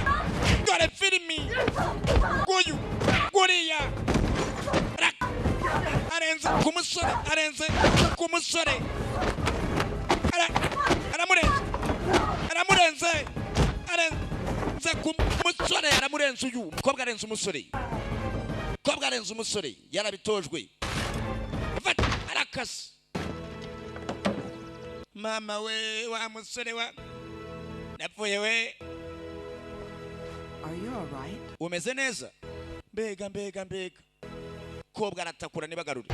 Speaker 2: Dore filimi, guyu guriya. Arenze ku musore, arenze ku musore. Aramurenze, aramurenze, arenze ku musore, aramurenze. Uyu umukobwa arenze umusore, umukobwa arenze umusore, yarabitojwe. Fata, arakase. Mama we, wa musore wa napfuye we.
Speaker 4: Are you all right?
Speaker 2: Umeze neza? Mbega mbega mbega, kobwa aratakura nibagarure.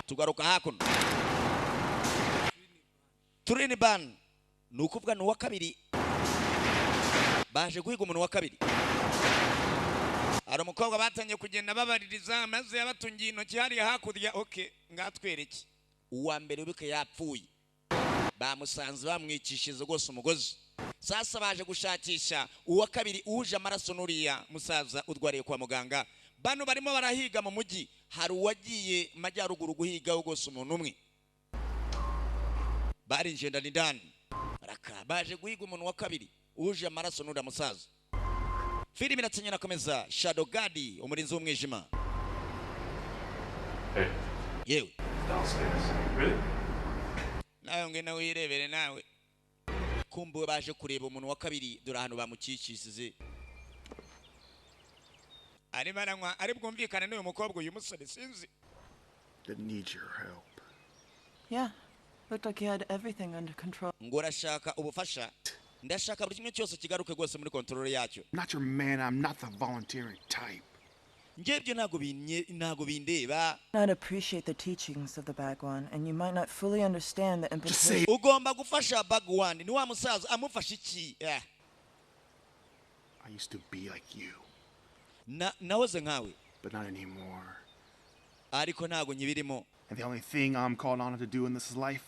Speaker 2: Tugaruka hakuno, Turini Ban, ni ukuvuga ni uwa kabiri, baje guhiga umuntu wa kabiri. Hari umukobwa batangiye kugenda babaririza, maze yabatungiye intoki hariya hakurya. Okay, ngatwereke uwa mbere. Ubike yapfuye, bamusanze bamwicishije rwose umugozi. Sasa baje gushakisha uwa kabiri uje amaraso n'uriya musaza urwariye kwa muganga. Bano barimo barahiga mu mujyi, hari uwagiye majyaruguru guhiga rwose umuntu umwe. Barinjiye ndani ndani, baraka baje guhiga umuntu wa kabiri uje amaraso n'uriya musaza. Filimi iratsinya, irakomeza. Shadow Guard, umurinzi w'umwijima.
Speaker 6: Hey,
Speaker 2: Yewe.
Speaker 6: downstairs. Really?
Speaker 2: Nawe ngwino wirebere nawe. Kumbe baje kureba umuntu wa kabiri. Dore ahantu bamukikishije, arimo aranywa, ari bwumvikane n'uyu mukobwa, uyu musore, sinzi.
Speaker 13: That needs your help.
Speaker 4: Yeah. Looked like you had everything under control.
Speaker 2: Ngo urashaka ubufasha? Ndashaka buri kimwe cyose kigaruke rwose muri control yacyo.
Speaker 13: Not your man. I'm not the volunteering type.
Speaker 2: Njye ibyo ntabwo ntabwo bindeba.
Speaker 4: Not appreciate the teachings of the Bhagwan, and you might not fully understand the implications.
Speaker 2: Ugomba gufasha Bhagwan, ni wa musaza. Amufasha iki?
Speaker 13: I used to be like you,
Speaker 2: Na nahoze nkawe,
Speaker 13: but not anymore.
Speaker 2: ariko ntabwo nkibirimo.
Speaker 13: And the only thing I'm called on to do in this life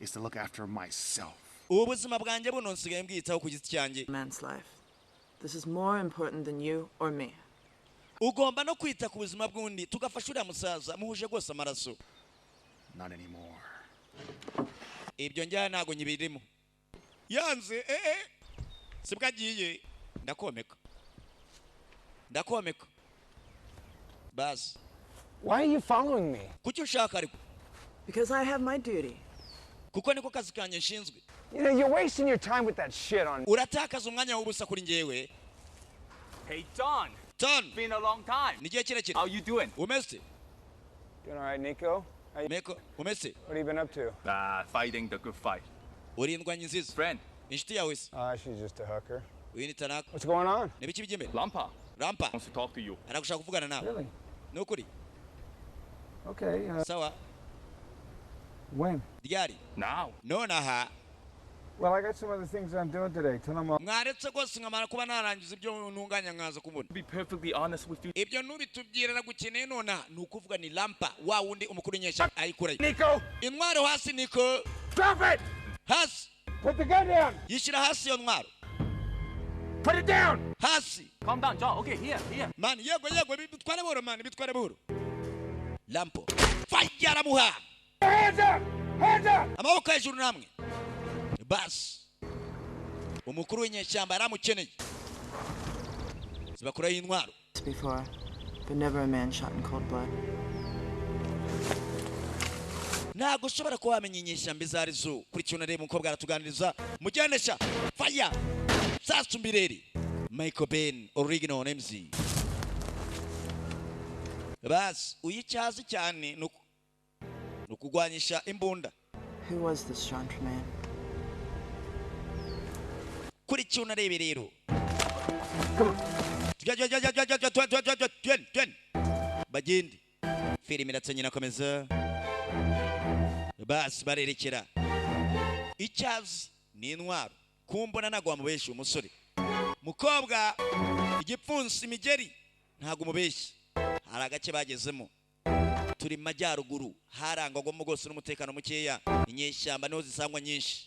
Speaker 13: is to look after myself.
Speaker 2: Ubu buzima bwanjye buno nsigaye mbwitaho ku giti cyanjye.
Speaker 4: Man's life. This is more important than you or me.
Speaker 2: Ugomba no kwita ku buzima bw'undi, tugafasha uriya musaza muhuje rwose amaraso.
Speaker 13: Not anymore.
Speaker 2: Ibyo njya ntabwo nkibirimo. Yanze, sibwo agiye. Ndakomeka, ndakomeka basi.
Speaker 12: Why are you following me?
Speaker 2: Kuki ushaka ariko?
Speaker 4: Because I have my duty.
Speaker 2: Kuko niko kazi kanjye nshinzwe.
Speaker 12: You know, you're wasting your time with that shit on.
Speaker 2: Uratakaza umwanya w'ubusa kuri njyewe.
Speaker 11: Hey, Don.
Speaker 2: Don.
Speaker 11: Been a long time.
Speaker 2: Ni igihe kirekire.
Speaker 11: How you doing?
Speaker 2: Umeze?
Speaker 12: Doing all right, Nico? How you,
Speaker 2: Meko, umeze?
Speaker 12: What have you been up to?
Speaker 11: Ah, fighting the good fight.
Speaker 2: Uri indwanyi nziza.
Speaker 11: Friend.
Speaker 2: Inshuti yawe se?
Speaker 12: She's just a hooker.
Speaker 2: Uyu ni Tanaka.
Speaker 12: What's going on?
Speaker 2: Ni ibiki bijya imbere?
Speaker 11: Lampa.
Speaker 2: Rampa.
Speaker 11: Wants to talk to you.
Speaker 2: Aragushaka kuvugana nawe.
Speaker 12: Really?
Speaker 2: Ni ukuri.
Speaker 12: Okay.
Speaker 2: Sawa.
Speaker 12: When?
Speaker 2: Ryari?
Speaker 11: Now.
Speaker 2: Nonaha.
Speaker 12: Well, I got some other things I'm doing today. Tell them I'll
Speaker 2: Mwaretse rwose nkamara kuba narangiza ibyo ntunganya nkaza kubona.
Speaker 11: Be perfectly honest with you.
Speaker 2: Ibyo ntubitubwira, nagukeneye nonaha. Ni ukuvuga ni Lampa wa wundi umukuru w'inyeshyamba ayikurayo.
Speaker 12: Nico!
Speaker 2: Intwaro hasi, Niko!
Speaker 12: Drop it!
Speaker 2: Hasi!
Speaker 12: Put the gun down!
Speaker 2: Yishyira hasi iyo ntwaro.
Speaker 12: Put it down!
Speaker 2: Hasi!
Speaker 11: Calm down, John. Okay, here, here.
Speaker 2: Man, yego yego, bitware buhoro man, bitware buhoro. Lampo fire, aramuha.
Speaker 12: Hands up! Hands up!
Speaker 2: Amaboko hejuru namwe. Basi, umukuru w'inyeshyamba yaramukeneye, zibakuraho intwaro.
Speaker 4: Before, but never a man shot in cold blood.
Speaker 2: Ntabwo ushobora kuba wamenya inyeshyamba izo ari zo. Kuri kino reba, umukobwa aratuganiriza mugendesha fire sasumbireri. Michael Ben original MC. Basi, uyicyazi cyane ni ukugwanyisha imbunda.
Speaker 4: Who was this John Tremaine?
Speaker 2: Kuri kino narebe rero. Tujya, tujya, tujya, tujya, tujya, tujya, tujya, tujya, tujya. Bagende, filime iratse, akomeza. Basi, barerekera icyazi ni intwaro. Kumbona ntabwo wamubeshya umusore, mukobwa, igipfunsi, imigeri, ntabwo umubeshya. Hari agace bagezemo, turi mu majyaruguru, harangwagwamo rwose n'umutekano mukeya. Inyeshyamba niho zisangwa nyinshi,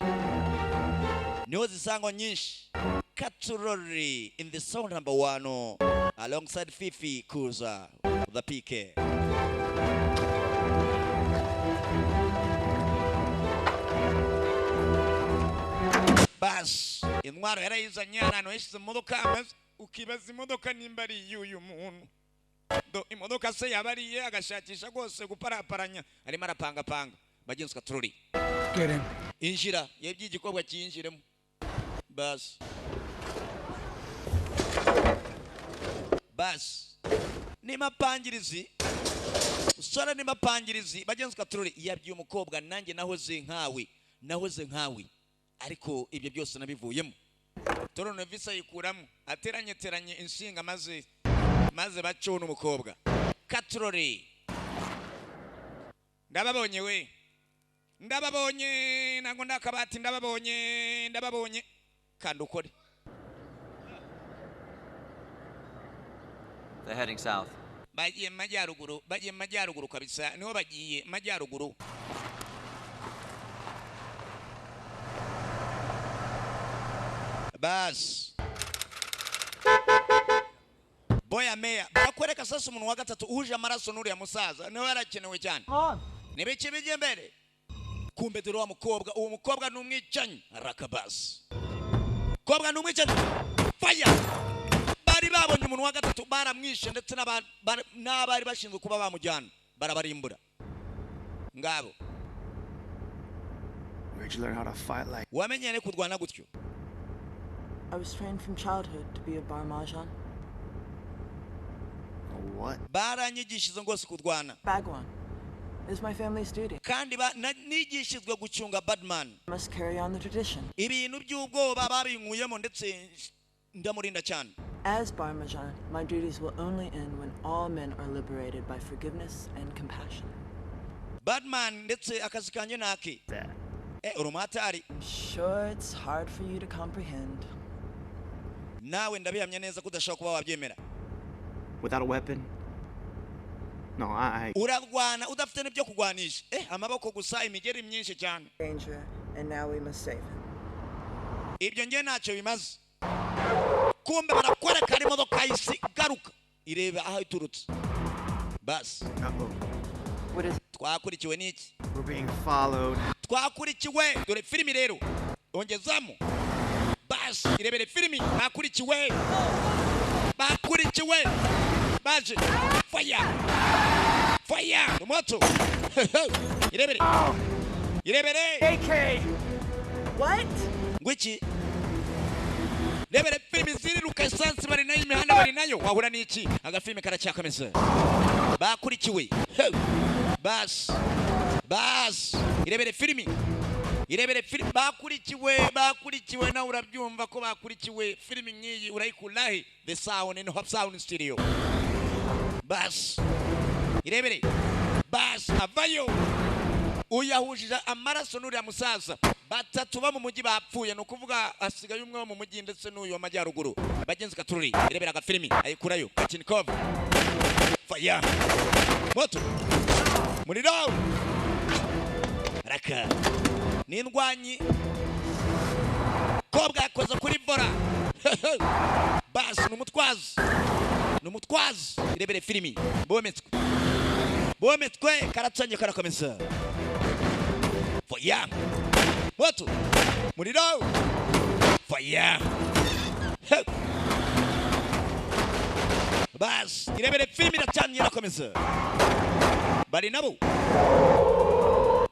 Speaker 2: niho zisangwa nyinshi. Katurori in the song number one alongside Fifi Kuza the PK. Bas, intwaro yarayizanye ahantu yashyize mu modoka, maze ukibaza imodoka nimba ari iy'uyu muntu. Do imodoka se yaba ari iye? Agashakisha rwose, guparaparanya, arimo arapangapanga. Bagenzi, katurori.
Speaker 12: Get him.
Speaker 2: Injira, yebye igikobwa cyinjiremo. Basi basi, ni mapangirizi usore, ni mapangirizi. Bagenzi, katurori, yabwiye umukobwa: "Nanjye nahoze nkawe, nahoze nkawe, ariko ibyo byose nabivuyemo." Toronovisi ayikuramo, ateranye teranye inshinga, maze baceho n'umukobwa. Katurori, ndababonye we, ndababonye, ntabwo ndakabati, ndababonye, ndababonye. Kandi ukore.
Speaker 14: They're heading south.
Speaker 2: Bagiye mu majyaruguru, bagiye mu majyaruguru kabisa, niho bagiye, majyaruguru. Basi, boya meya barakwereka sasa umuntu wa gatatu uhuje amaraso n'uriya musaza, niwe yarakenewe cyane. Nibiki bijya imbere? Kumbe dore wa mukobwa. Uwo mukobwa ni umwicanyi rakabasi, mukobwa ni umwicanyi. Fire! Bari babonye umuntu wa gatatu, baramwishe, ndetse n'abari bashinzwe kuba bamujyana barabarimbura ngabo.
Speaker 13: Where'd you learn how to fight like
Speaker 2: Wamenyere kurwana gutyo?
Speaker 4: I was trained from childhood to be a Barmajan.
Speaker 13: What?
Speaker 2: Baranyigishije rwose kurwana.
Speaker 4: Bagwan. It is my family's duty.
Speaker 2: Kandi nigishijwe gucunga Badman.
Speaker 4: I must carry on the tradition.
Speaker 2: Ibintu by'ubwoba babinkuyemo, ndetse ndamurinda cyane.
Speaker 4: As Barmajan, my duties will only end when all men are liberated by forgiveness and compassion.
Speaker 2: Badman, ndetse akazi kanjye naki uri umuhatari.
Speaker 4: I'm sure it's hard for you to comprehend.
Speaker 2: Nawe ndabihamya neza ko udashobora kuba wabyemera.
Speaker 13: Without a weapon? No, I
Speaker 2: Urarwana udafite n'ibyo kurwanisha, amaboko gusa, imigeri myinshi cyane.
Speaker 4: Danger, and now we must save him.
Speaker 2: Ibyo ngiye ntacyo bimaze. Kumbe barakwereka ari imodoka y'isi garuka ireba aho iturutse. Basi,
Speaker 4: What is
Speaker 2: twakurikiwe n'iki?
Speaker 13: We're being followed.
Speaker 2: Twakurikiwe. Dore filimi rero, ongezamo. Basi, irebere filimi. Bakurikiwe, bakurikiwe, baje. Fire, fire, umuto. Irebere, irebere.
Speaker 12: AK!
Speaker 4: What?
Speaker 2: Ngwiki? Rebere filimi ziriruka, esansi bari nayo, imihanda bari nayo, wahura n'iki? Agafilimi karacyakomeza. Bakurikiwe. Basi basi, irebere filimi, irebere filimi. Bakurikiwe, bakurikiwe, nawe urabyumva ko bakurikiwe. Filimi nk'iyi urayikurahe? The Sound in Hop Sound Studio. Basi, irebere. Basi, avayo. Uyahujije amaraso n'uriya musaza. Batatu bo mu mujyi bapfuye, ni ukuvuga hasigaye umwe wo mu mujyi ndetse n'uyu w'amajyaruguru. Bagenzi katururi, irebera agafilimi ayikurayo. Kachinikov, fire, moto, muriro, raka n'indwanyi. Kobwa yakoze kuri bora basi, ni umutwazi, ni umutwazi. Irebere filimi, bometswe, bometswe, karacanye, karakomeza. Fire, moto, muriro, fire. Hey. Basi, irebere filimi, iracanye, irakomeza. Bari nabo,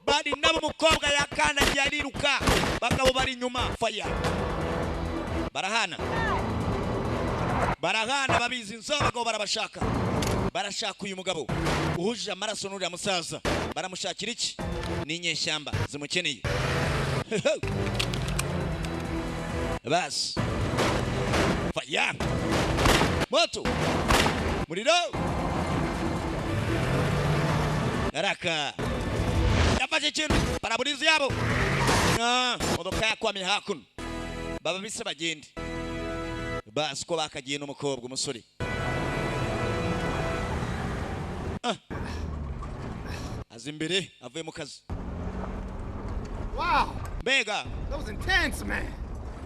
Speaker 2: bari nabo. Umukobwa yakandagiye ariruka, bagabo bari inyuma. Fire, barahana, barahana, babizi inzo. Abagabo barabashaka, barashaka uyu mugabo uhuje amaraso n'uriya musaza. Baramushakira iki? Ni inyeshyamba zimukeneye. Basi, fire, moto, muriro, raka. Yafashe ikintu, paraburizi yabo. Ah, modoka yakwamye hakuno, baba bise bagende. Basi, ko bakagiye n'umukobwa, umusore. Ah. Aza imbere avuye mu kazi.
Speaker 13: Wow!
Speaker 2: Mbega!
Speaker 13: That was intense, man.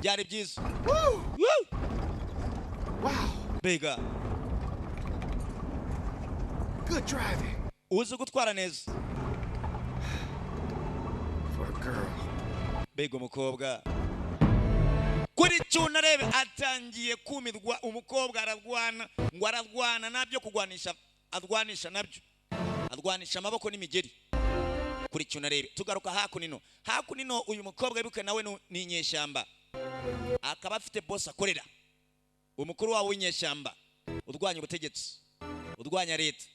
Speaker 2: Byari byiza.
Speaker 13: Woo!
Speaker 2: Woo!
Speaker 13: Wow!
Speaker 2: Mbega!
Speaker 13: Good driving.
Speaker 2: Uzi gutwara neza.
Speaker 13: For a girl.
Speaker 2: Mbega umukobwa! Kuri cyuna arebe, atangiye kumirwa. Umukobwa ararwana, ngo ararwana nabyo, kugwanisha arwanisha nabyo, arwanisha amaboko n'imigeri. Kuri cyuna arebe. Tugaruka hakuno, hakuno uyu mukobwa wibuke nawe ni inyeshyamba, akaba afite boss akorera, umukuru wabo w'inyeshyamba urwanya ubutegetsi, urwanya leta.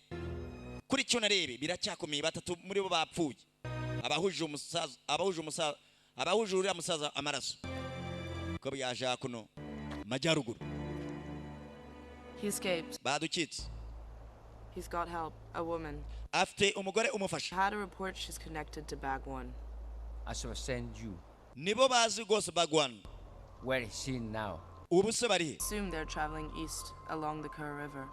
Speaker 2: Kuri cyuna arebe, biracyakomeye. Batatu muri bo bapfuye, abahuje umusaza, abahuje umusaza, abahuje uriya musaza amaraso. Ko yaje hakuno majyaruguru.
Speaker 5: He escaped.
Speaker 2: Badukitse.
Speaker 5: He's got help. A woman.
Speaker 2: Afite umugore umufasha.
Speaker 5: Had a report she's connected to Bag One.
Speaker 9: I shall send you.
Speaker 2: Nibo bazi rwose Bagwan.
Speaker 9: Where is she now?
Speaker 2: Ubu se bari he?
Speaker 5: Assume they're traveling east along the Kerr River.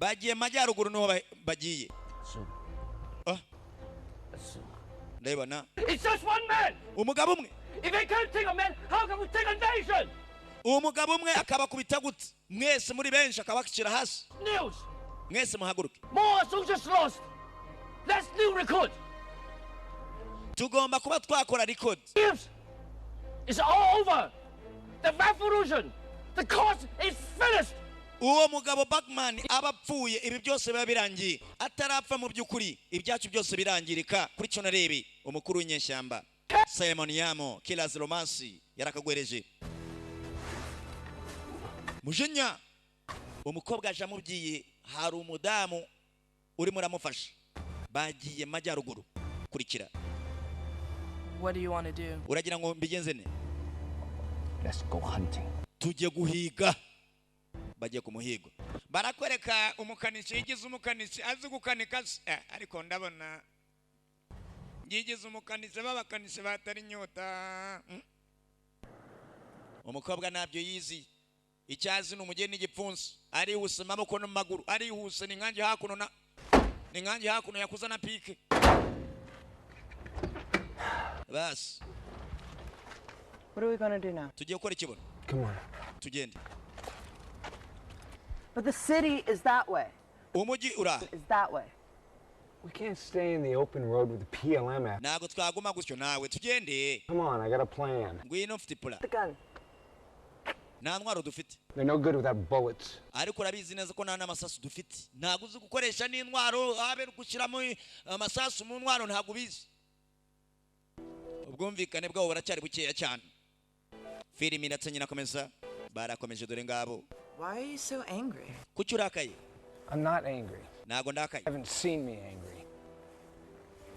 Speaker 2: Bagiye majyaruguru, niho bagiye.
Speaker 9: Soon.
Speaker 2: Ah.
Speaker 9: Soon.
Speaker 2: Ndabibona.
Speaker 12: It's just one man!
Speaker 2: Umugabo umwe.
Speaker 12: If they can't take a man, how can we take a nation?
Speaker 2: Umugabo umwe akabakubita gute mwese muri benshi, akabashyira hasi?
Speaker 12: News!
Speaker 2: Mwese muhaguruke.
Speaker 12: More soldiers lost! Let's new record!
Speaker 2: Tugomba kuba twakora record.
Speaker 12: News! It's all over! The revolution! The cause is finished!
Speaker 2: Uwo mugabo Bagman aba apfuye, ibi byose biba birangiye. Atarapfa, mu by'ukuri ibyacu byose birangirika. Kuri cyo narebe, umukuru w'inyeshyamba Simon Yamo Killers Romance yarakagwereje mujinya. Umukobwa aje amubwiye hari umudamu urimo uramufasha, bagiye majyaruguru. Kurikira.
Speaker 5: What do you want to do?
Speaker 2: Uragira ngo mbigenze ne?
Speaker 9: Let's go hunting.
Speaker 2: Tujye guhiga. Bagiye ku muhigo. Barakwereka umukanishi yigize umukanishi, azi gukanika se. Ariko ndabona yigize umukanishi, b'abakanishi batari inyota. Umukobwa ntabyo yizi, icyazi ni umugeni n'igipfunsi. Arihuse amaboko no mu maguru, arihuse. Ni nkange hakuno na ni nkange hakuno yakuza na pike basi.
Speaker 4: What are we gonna do now?
Speaker 2: Tugiye gukora ikibono.
Speaker 3: Come on.
Speaker 2: Tugende.
Speaker 4: But the city is that way.
Speaker 2: Umujyi uraha.
Speaker 4: Is that way.
Speaker 3: We can't stay in the open road with the PLM after.
Speaker 2: Ntabwo twaguma gutyo nawe, tugende.
Speaker 3: Come on, I got a plan.
Speaker 2: Ngwino, mfite plan.
Speaker 4: The gun.
Speaker 2: Nta ntwaro dufite.
Speaker 3: They're no good without bullets.
Speaker 2: Ariko urabizi neza ko nta n'amasasu dufite. Ntabwo uzi gukoresha n'intwaro, habe gushyiramo amasasu mu ntwaro ntabwo ubizi. Ubwumvikane bwabo buracyari bukeya cyane. Filimi ndetse nyina akomeza, barakomeje, dore ngabo.
Speaker 4: Why are you so angry?
Speaker 2: Kuki urakaye?
Speaker 3: I'm not angry.
Speaker 2: Ntabwo ndakaye.
Speaker 3: You haven't seen me angry.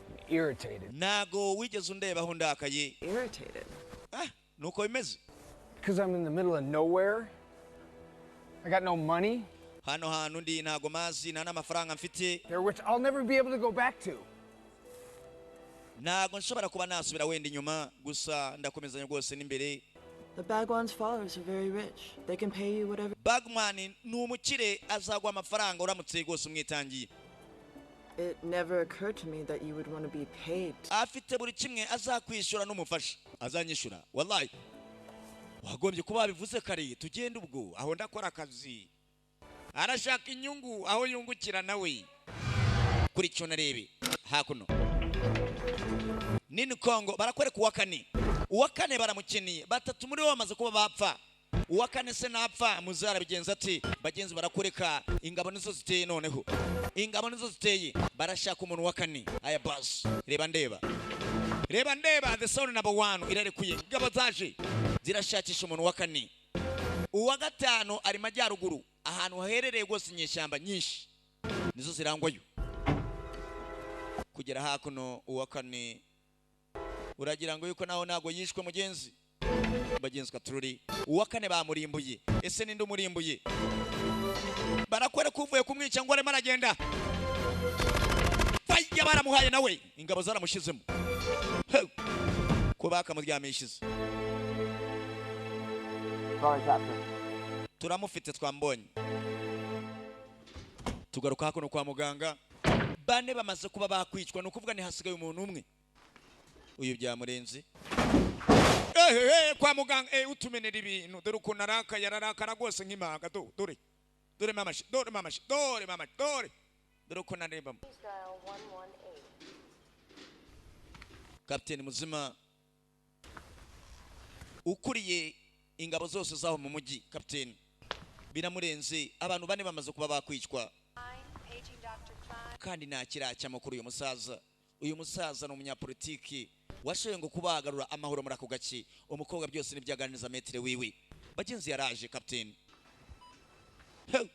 Speaker 3: I'm irritated.
Speaker 2: Ntabwo wigeze undebaho ndakaye.
Speaker 4: Irritated.
Speaker 2: Ah, nuko bimeze.
Speaker 3: Because I'm in the middle of nowhere. I got no money.
Speaker 2: Hano hantu ndi ntabwo mazi, nta n'amafaranga mfite.
Speaker 3: There, which I'll never be able to go back to.
Speaker 2: Ntabwo nshobora kuba nasubira wenda inyuma, gusa ndakomezanya rwose n'imbere.
Speaker 4: The Bagwan's followers are very rich. They can pay you whatever.
Speaker 2: Bagman ni umukire, azaguha amafaranga uramutse rwose umwitangiye.
Speaker 4: It never occurred to me that you would want to be paid.
Speaker 2: Afite buri kimwe, azakwishyura n'umufasha azanyishyura. Wallahi wagombye kuba wabivuze kare tugende. Ubwo aho ndakora akazi, arashaka inyungu aho yungukira nawe. Kuri cyo narebe hakuno nini Kongo barakwereka uwa kane. Uwa kane baramukeniye, batatu muri bo bamaze kuba bapfa. Uwa kane se napfa muzarabigenza ati? Bagenzi, barakureka ingabo nizo ziteye. Noneho ingabo nizo ziteye, barashaka umuntu wa kane. Aya basi, reba ndeba, reba ndeba, the sound number one irarekuye. Ingabo zaje zirashakisha umuntu wa kane. Uwa gatanu ari majyaruguru, ahantu haherereye rwose inyeshyamba nyinshi nizo zirangwayo. Kugera hakuno uwa kane uragira ngo yuko naho ntago yishwe. Mugenzi, bagenzi, katururi, uwa kane bamurimbuye. Ese ninde umurimbuye? Barakwereka uvuye kumwica ngo arimo aragenda faya, baramuhaye nawe ingabo zaramushizemo. He! Ko bakamuryamishize.
Speaker 12: Sorry, Captain.
Speaker 2: Turamufite, twambonye. Tugaruka hakuno kwa muganga, bane bamaze kuba bakwicwa, ni ukuvuga ntihasigaye umuntu umwe. Uyu byamurenze. Ehehe, kwa muganga utumenera ibintu. Dore ukuntu arakaye, ararakara rwose nk'impaga. Dore dore mama shi, dore mama shi, dore mama, dore dore ukuntu arebamo. Kapiteni muzima ukuriye ingabo zose zaho mu mujyi, kapiteni biramurenze, abantu bane bamaze kuba bakwicwa kandi nta kiracyamo kuri uyu musaza. Uyu musaza ni umunyapolitiki washoboye ngo kubagarura amahoro muri ako gace. Umukobwa byose nibyaganiriza maître wiwe. Bagenzi, yaraje kapiteni. Heu!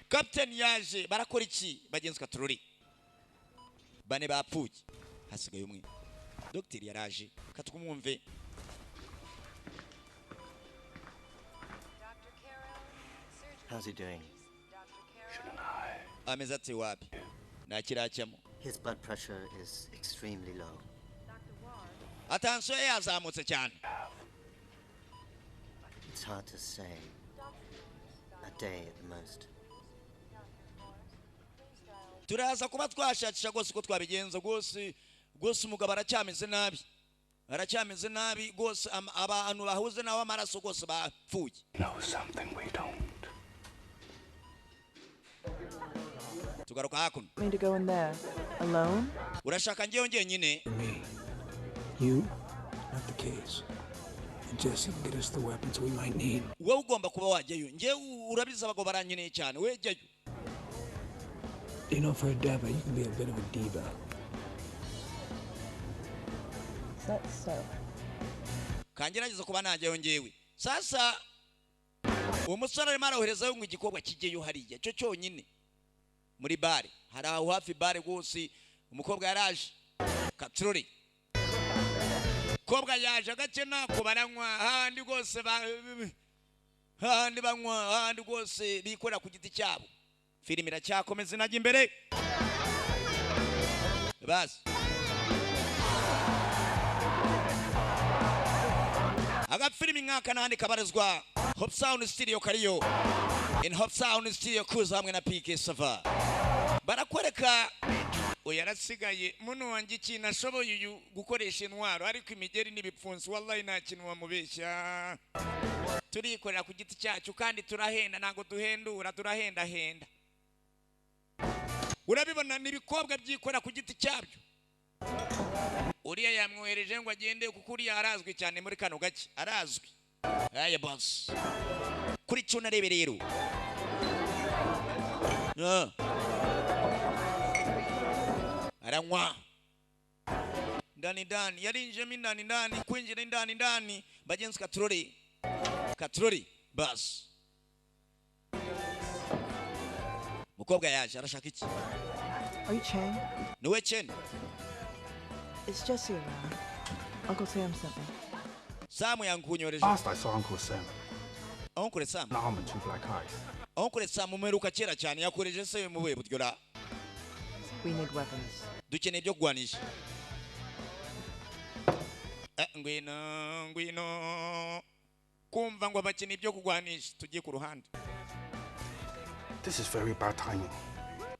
Speaker 2: Kapiteni yaje, barakora iki? Bagenzi, katururi, bane bapfuye, hasigaye umwe. Dogiteri yaraje, katwumwumve.
Speaker 7: How's he doing?
Speaker 2: Ameze ati? Wapi, nta kiracyamo.
Speaker 7: His blood pressure is extremely low.
Speaker 2: Attention ye yazamutse cyane.
Speaker 7: It's hard to say. A day at the most.
Speaker 2: Turaza kuba twashakisha rwose uko twabigenza rwose. Rwose umugabo aracyameze nabi, aracyameze nabi rwose. Abantu bahuze nawe amaraso rwose bapfuye.
Speaker 6: Know something we don't.
Speaker 2: Tugaruka hakuno.
Speaker 4: Me to go in there alone?
Speaker 2: Urashaka njyewe njyenyine?
Speaker 14: You, not the case. And Jesse can get us the weapons we might need.
Speaker 2: Wowe ugomba kuba wajyayo, njyewe urabizi abagabo barankeneye cyane, we jyayo.
Speaker 14: You know, for a deva, you can be a bit of a diva.
Speaker 4: Is that so?
Speaker 2: Kangerageza kuba najyayo njyewe. Sasa uwo musore arimo aroherezayo ngo igikorwa kijyeyo hariya cyo cyonyine muri bare. Hari aho hafi bare rwose. Umukobwa yaraje, katurori, umukobwa yaje agace nako baranywa hahandi rwose, hahandi banywa, hahandi rwose bikorera ku giti cyabo. Filime iracyakomeza inajya imbere. Basi, agafilimi nk'aka n'ahandi kabarizwa Hope Sound Studio, kariyo in Hope Sound Studio kuza hamwe na PK Sava. Barakwereka uyu yarasigaye muno wanjye, ikintu ashoboye uyu gukoresha intwaro, ariko imigeri n'ibipfunsi wallahi nta kintu wamubeshya. Turikorera ku giti cyacu kandi turahenda, ntabwo duhendura, turahendahenda. Urabibona ni ibikobwa byikorera ku giti cyabyo. Uriya yamwohereje ngo agende kuko uriya arazwi cyane muri kano gace, arazwi. Aya boss, kuri cyo narebe rero. Ah. Aranywa ndani ndani, yarinjiyemo indani ndani, kwinjira indani ndani. Bagenzi, katurori, katurori. Basi, mukobwa yaje arashaka iki?
Speaker 4: Are you Chang?
Speaker 2: Niwe Chen?
Speaker 4: Is Jesse around? Uncle Sam sent me.
Speaker 2: Samu yankunyoreje.
Speaker 13: Last I saw Uncle Sam,
Speaker 2: Uncle Sam.
Speaker 13: an arm and two black eyes.
Speaker 2: Uncle Sam umuheruka kera cyane, yakoreje se mu buhe buryo ra?
Speaker 5: We need weapons.
Speaker 2: Dukeneye ibyo kurwanisha. Ngwino, ngwino. Kumva ngo bakeneye ibyo kurwanisha, tugiye ku ruhande.
Speaker 13: This is very bad timing.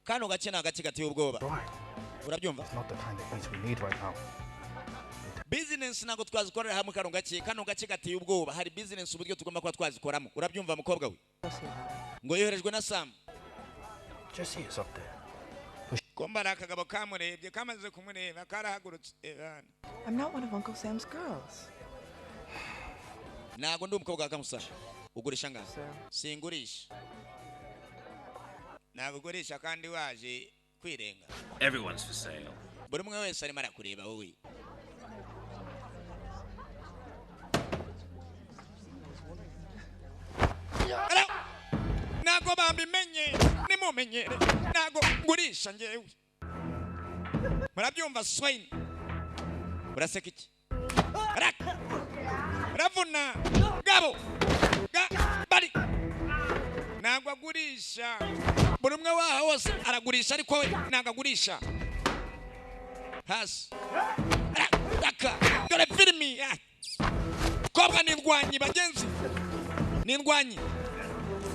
Speaker 2: Kano gace ni agace gateye ubwoba. Urabyumva?
Speaker 13: It's not the kind of things we need right now.
Speaker 2: Business ntabwo twazikorera hamwe kano gace. Kano gace gateye ubwoba. Hari business uburyo tugomba kuba twazikoramo. Urabyumva, mukobwa we? Ngo yoherejwe na Sam.
Speaker 13: Jesse is up there.
Speaker 2: Kumba ari akagabo kamurebye, kamaze kumureba karahagurutse. Bana.
Speaker 4: I'm not one of Uncle Sam's girls.
Speaker 2: Ntabwo ndi umukobwa wa Kamusa. Ugurisha ngaho? Singurisha. Ntabwo ugurisha kandi waje kwirenga.
Speaker 15: Everyone's for sale.
Speaker 2: Buri umwe wese arimo arakureba wowe. Ara! Ntabwo babimenye, nimumenyere. Ntabwo ngurisha njyewe. Murabyumva, swine? Uraseka iki? Raka! Ravuna! Gabo! Ga bari! Ntabwo agurisha. Buri umwe waha wose aragurisha, ariko we ntabwo agurisha. Hasi. Raka! Dore filimi! Ah! Kobwa ni indwanyi, bagenzi. Ni indwanyi.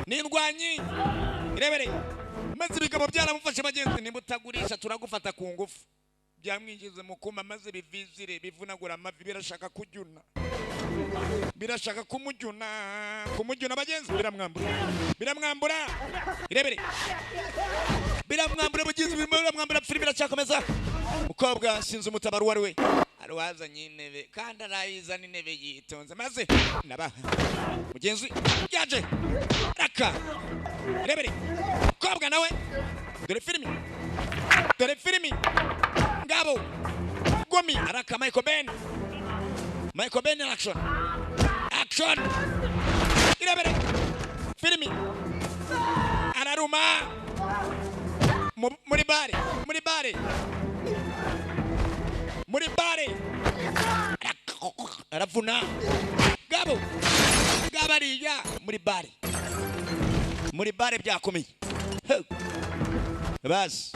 Speaker 2: Ni indwanyi. Irebere. Maze ibigabo byaramufashe, bagenzi. Nimba utagurisha turagufata ku ngufu. Byamwinjize mu kuma, maze bivizire bivunagura amavi, birashaka kujyuna. Birashaka kumujyuna, kumujyuna, bagenzi, biramwambura. Biramwambura. Irebere. Biramwambura, bagenzi, biramwambura, filimi iracyakomeza. Mukobwa sinzi umutabaro uwo ari we. Arwazanye intebe kandi arayizana intebe yitonze, maze nabaha. Mugenzi yaje. Raka. Irebere. Mukobwa nawe. Dore filimi. Dore filimi. Ngabo. Gomi araka Michael Ben. Michael Ben in action. Action. Irebere. Filimi. Araruma. Muri bare, muri bare. Muri bare. Aravuna. Gabo. Gabariya muri bare. Muri bare byakomeye. Bas.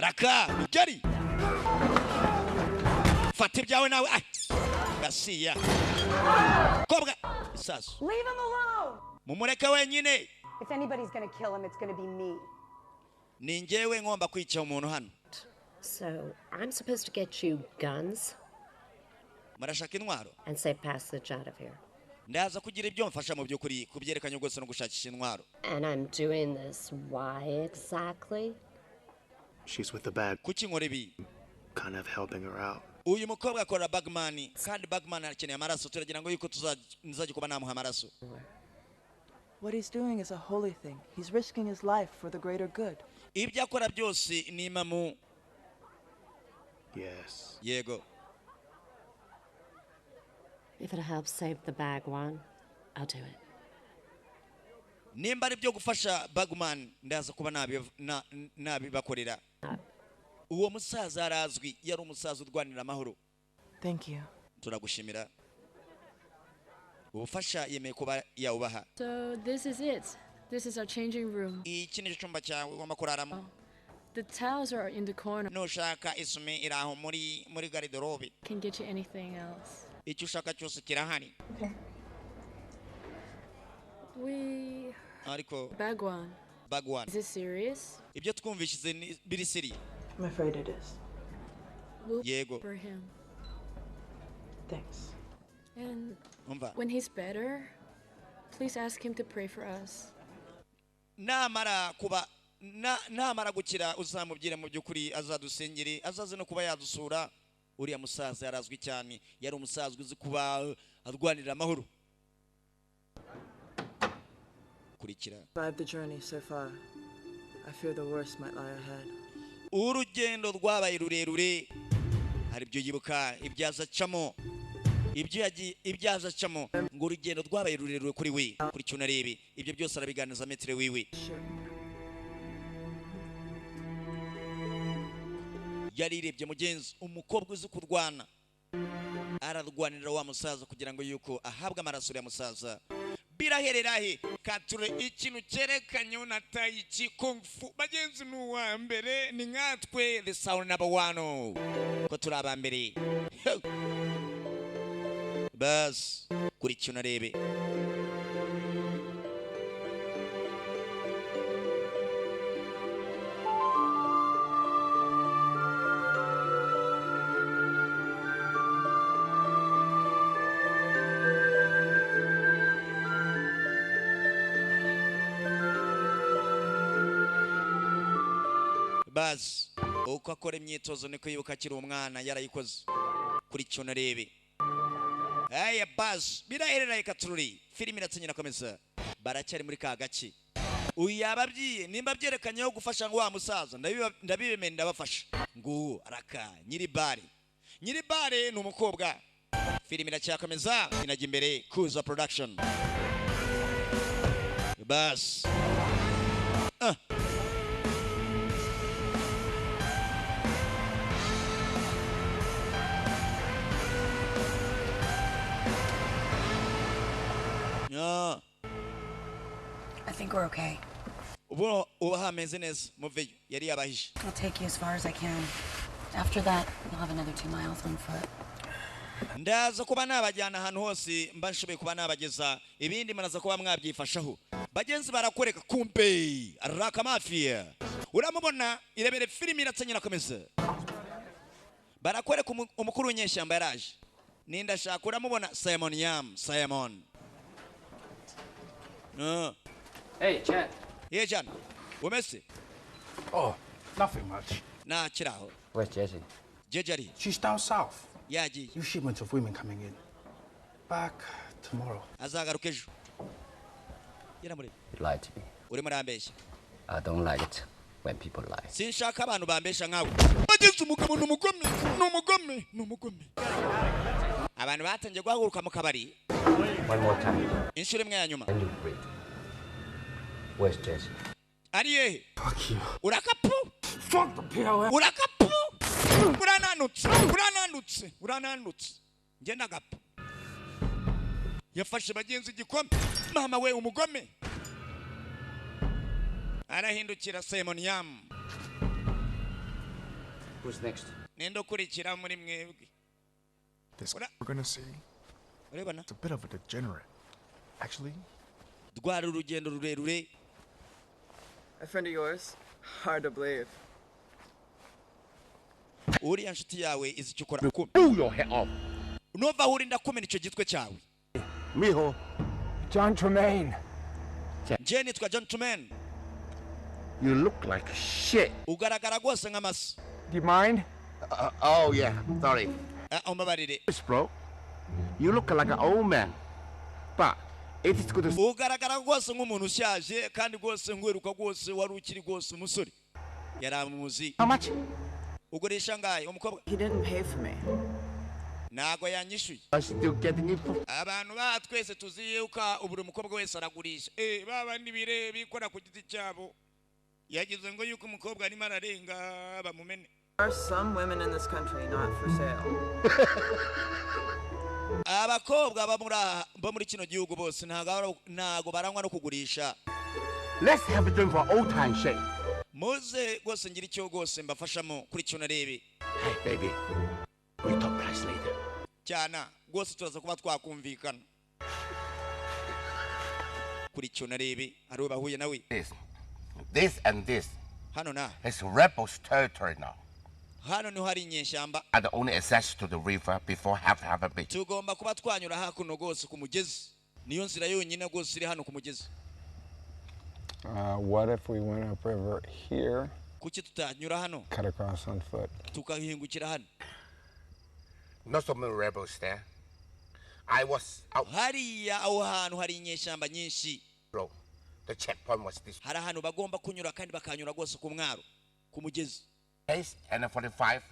Speaker 2: Raka, Migeri. Fata ibyawe nawe. Ah. Gasiya. Kobwa. Isasu.
Speaker 1: Leave him alone!
Speaker 2: Mumureke wenyine.
Speaker 1: If anybody's gonna kill him, it's gonna be me.
Speaker 2: Ni njyewe ngomba kwica umuntu hano.
Speaker 16: So I'm supposed to get you guns
Speaker 2: Murashaka intwaro?
Speaker 16: and safe passage out of here.
Speaker 2: Ndaza kugira ibyo mfasha mu by'ukuri kubyerekanye rwose no gushakisha intwaro.
Speaker 16: And I'm doing this why exactly?
Speaker 13: She's with the bag.
Speaker 2: Kuki nkora ibi?
Speaker 13: Kind of helping her out.
Speaker 2: Uyu mukobwa akora Bagman, kandi Bagman arakeneye amaraso, turagira ngo yuko tuzajya kuba namuha amaraso.
Speaker 5: What he's doing is a holy thing. He's risking his life for the greater good.
Speaker 2: Ibyo akora byose ni imamu.
Speaker 13: Yes.
Speaker 2: Yego.
Speaker 16: If it helps save the Bagwan, I'll do it.
Speaker 2: Nimba ari byo gufasha Bagman, ndaza kuba nabibakorera. Uwo musaza arazwi, yari umusaza urwanira amahoro.
Speaker 5: Thank you.
Speaker 2: Turagushimira. Ubufasha yemeye kuba yawubaha.
Speaker 8: So this is it. This is our changing room.
Speaker 2: Iki nicyo cyumba cyawe ugomba kuraramo.
Speaker 8: The towels are in the corner.
Speaker 2: Nushaka isume iri aho muri garderobe.
Speaker 8: Can get you anything else.
Speaker 2: Icyo ushaka cyose kirahari.
Speaker 8: We
Speaker 2: Ariko
Speaker 8: Bagwan.
Speaker 2: Bagwan.
Speaker 8: Is this serious?
Speaker 2: Ibyo twumvishije biri siri.
Speaker 5: I'm afraid it is.
Speaker 8: We'll
Speaker 2: Yego.
Speaker 8: for him.
Speaker 5: Thanks.
Speaker 8: And
Speaker 2: Umva.
Speaker 8: when he's better, please ask him to pray for us.
Speaker 2: Namara kuba namara gukira uzamubwire mu by'ukuri azadusengere, azaze no kuba yadusura. Uriya musaza yarazwi cyane, yari umusaza uzi kuba arwanirira amahoro. Kurikira.
Speaker 5: Survived the journey so far. I fear the worst might lie ahead.
Speaker 2: Urugendo rwabaye rurerure, hari ibyo yibuka, ibyaza acamo, ibyo yagiye, ibyaza acamo, ngo urugendo rwabaye rurerure kuri we. Kuri cyo unarebe ibyo byose arabiganiza metero wiwe. Yarirebye mugenzi, umukobwa uzi kurwana, ararwanira wa musaza kugira ngo yuko ahabwe amaraso ya musaza. Biraherera he? Kature ikintu cyerekanye na tai chi kung fu. Bagenzi ni uwa mbere, ni nkatwe the sound number one. Ko turi aba mbere. Bas, kuri cyo narebe. Baz, uko akora imyitozo niko yibuka akiri umwana yarayikoze. Kuri cyo narebe. Aya Baz, biraherera ikatururi. Filimi iratsinyira komeza. Baracyari muri ka gace. Uyu yababyiye nimba byerekanyeho gufasha ngo wa musaza ndabibemeye ndabafasha. Nguwo araka nyiri bare. Nyiri bare ni umukobwa. Filimi iracyakomeza inajya imbere Kuza Production. Baz.
Speaker 15: I think we're okay.
Speaker 2: Ubu uba hameze neza muveyo yari yabahije.
Speaker 15: I'll take you as far as I can. After that, you'll have another 2 miles on foot.
Speaker 2: Ndaza kuba nabajyana ahantu hose mba nshoboye kuba nabageza, ibindi muraza kuba mwabyifashaho. Bagenzi barakoreka kumbe Raka Mafia. Uramubona irebere filimi iratsanyira komeza. Barakwereka umukuru w'inyeshyamba yaraje. Ninda shaka uramubona Simon Yam, Simon.
Speaker 9: Hey, Chan.
Speaker 2: Yeah, Chan. Umese?
Speaker 13: Oh, nothing much.
Speaker 2: Na kiraho.
Speaker 9: Where's Jessie?
Speaker 2: Jejari.
Speaker 13: She's down south.
Speaker 2: Yagiye.
Speaker 13: New shipment of women coming in. Back tomorrow.
Speaker 2: Azagaruka ejo. Yaramure.
Speaker 9: You lied to me.
Speaker 2: Urimo urambeshya.
Speaker 9: I don't like it when people lie.
Speaker 2: Sinshaka abantu bambesha nkawe. Bagenzi umugabo ni umugome, ni umugome, ni umugome. Abantu batangiye guhaguruka mu kabari.
Speaker 9: One more time.
Speaker 2: Inshuro imwe ya nyuma.
Speaker 9: And you breathe. Where's Jesse?
Speaker 2: Ari hehe?
Speaker 13: Fuck you.
Speaker 2: Urakapu.
Speaker 13: Fuck the PLF.
Speaker 2: Urakapu. Urananutse, urananutse, urananutse. Nge ndagapfa. Yafashe bagenzi igikombe. Mama we umugome. Arahindukira Simon Yam.
Speaker 9: Who's next?
Speaker 2: Ninde ukurikira muri mwebwe?
Speaker 13: This we're gonna see.
Speaker 2: Urebana?
Speaker 13: It's a bit of a degenerate. Actually,
Speaker 2: rwari urugendo rurerure.
Speaker 5: A friend of yours? Hard to believe.
Speaker 2: Uriya nshuti yawe izi icyo ukora.
Speaker 17: Pull your head off.
Speaker 2: Nova aho uri ndakumena icyo gitwe cyawe.
Speaker 17: Miho.
Speaker 14: John Tremaine.
Speaker 2: Njye nitwa John Tremaine.
Speaker 17: You look like shit.
Speaker 2: Ugaragara rwose nk'amase.
Speaker 14: Do you mind?
Speaker 17: Oh yeah, sorry.
Speaker 2: Umbabarire.
Speaker 17: Yes, bro. You look like an old man. But it is good to
Speaker 2: ugaragara rwose nk'umuntu ushaje kandi rwose nkweruka rwose wari ukiri rwose umusore. Yaramuzi.
Speaker 17: How much?
Speaker 2: Ugurisha ngahe umukobwa?
Speaker 5: He didn't pay for me.
Speaker 2: Ntago yanyishuye.
Speaker 17: I still getting it for
Speaker 2: Abantu ba twese tuzi yuko uburi umukobwa wese aragurisha. Babandi bire bikora ku giti cyabo. Yagize ngo yuko umukobwa arimo ararenga bamumene.
Speaker 5: There are some women in this country not for sale.
Speaker 2: Abakobwa bo muri kino gihugu bose ntago barangwa no kugurisha.
Speaker 17: Let's have a drink for old time's sake.
Speaker 2: Muze rwose ngira icyo rwose mbafashamo kuri cyo narebe.
Speaker 17: Hey baby, we talk price later.
Speaker 2: Cyana rwose turaza kuba twakumvikana. Kuri cyo narebe ari bahuye nawe.
Speaker 17: This, this and this.
Speaker 2: Hano na.
Speaker 17: It's rebels territory now.
Speaker 2: Hano niho hari inyeshyamba.
Speaker 17: And the only access to the river before half a beach.
Speaker 2: Tugomba kuba twanyura hakuno rwose ku mugezi. Niyo nzira yonyine rwose iri hano ku mugezi.
Speaker 14: What if we went upriver here?
Speaker 2: Kuki tutanyura hano?
Speaker 14: Cut across on foot.
Speaker 2: Tukahingukira hano.
Speaker 17: Not so many rebels there. I was out.
Speaker 2: Hariya aho hantu hari inyeshyamba nyinshi.
Speaker 17: Bro, the checkpoint was this.
Speaker 2: Hari ahantu bagomba kunyura kandi bakanyura rwose ku mwaro, ku mugezi.
Speaker 17: And a 45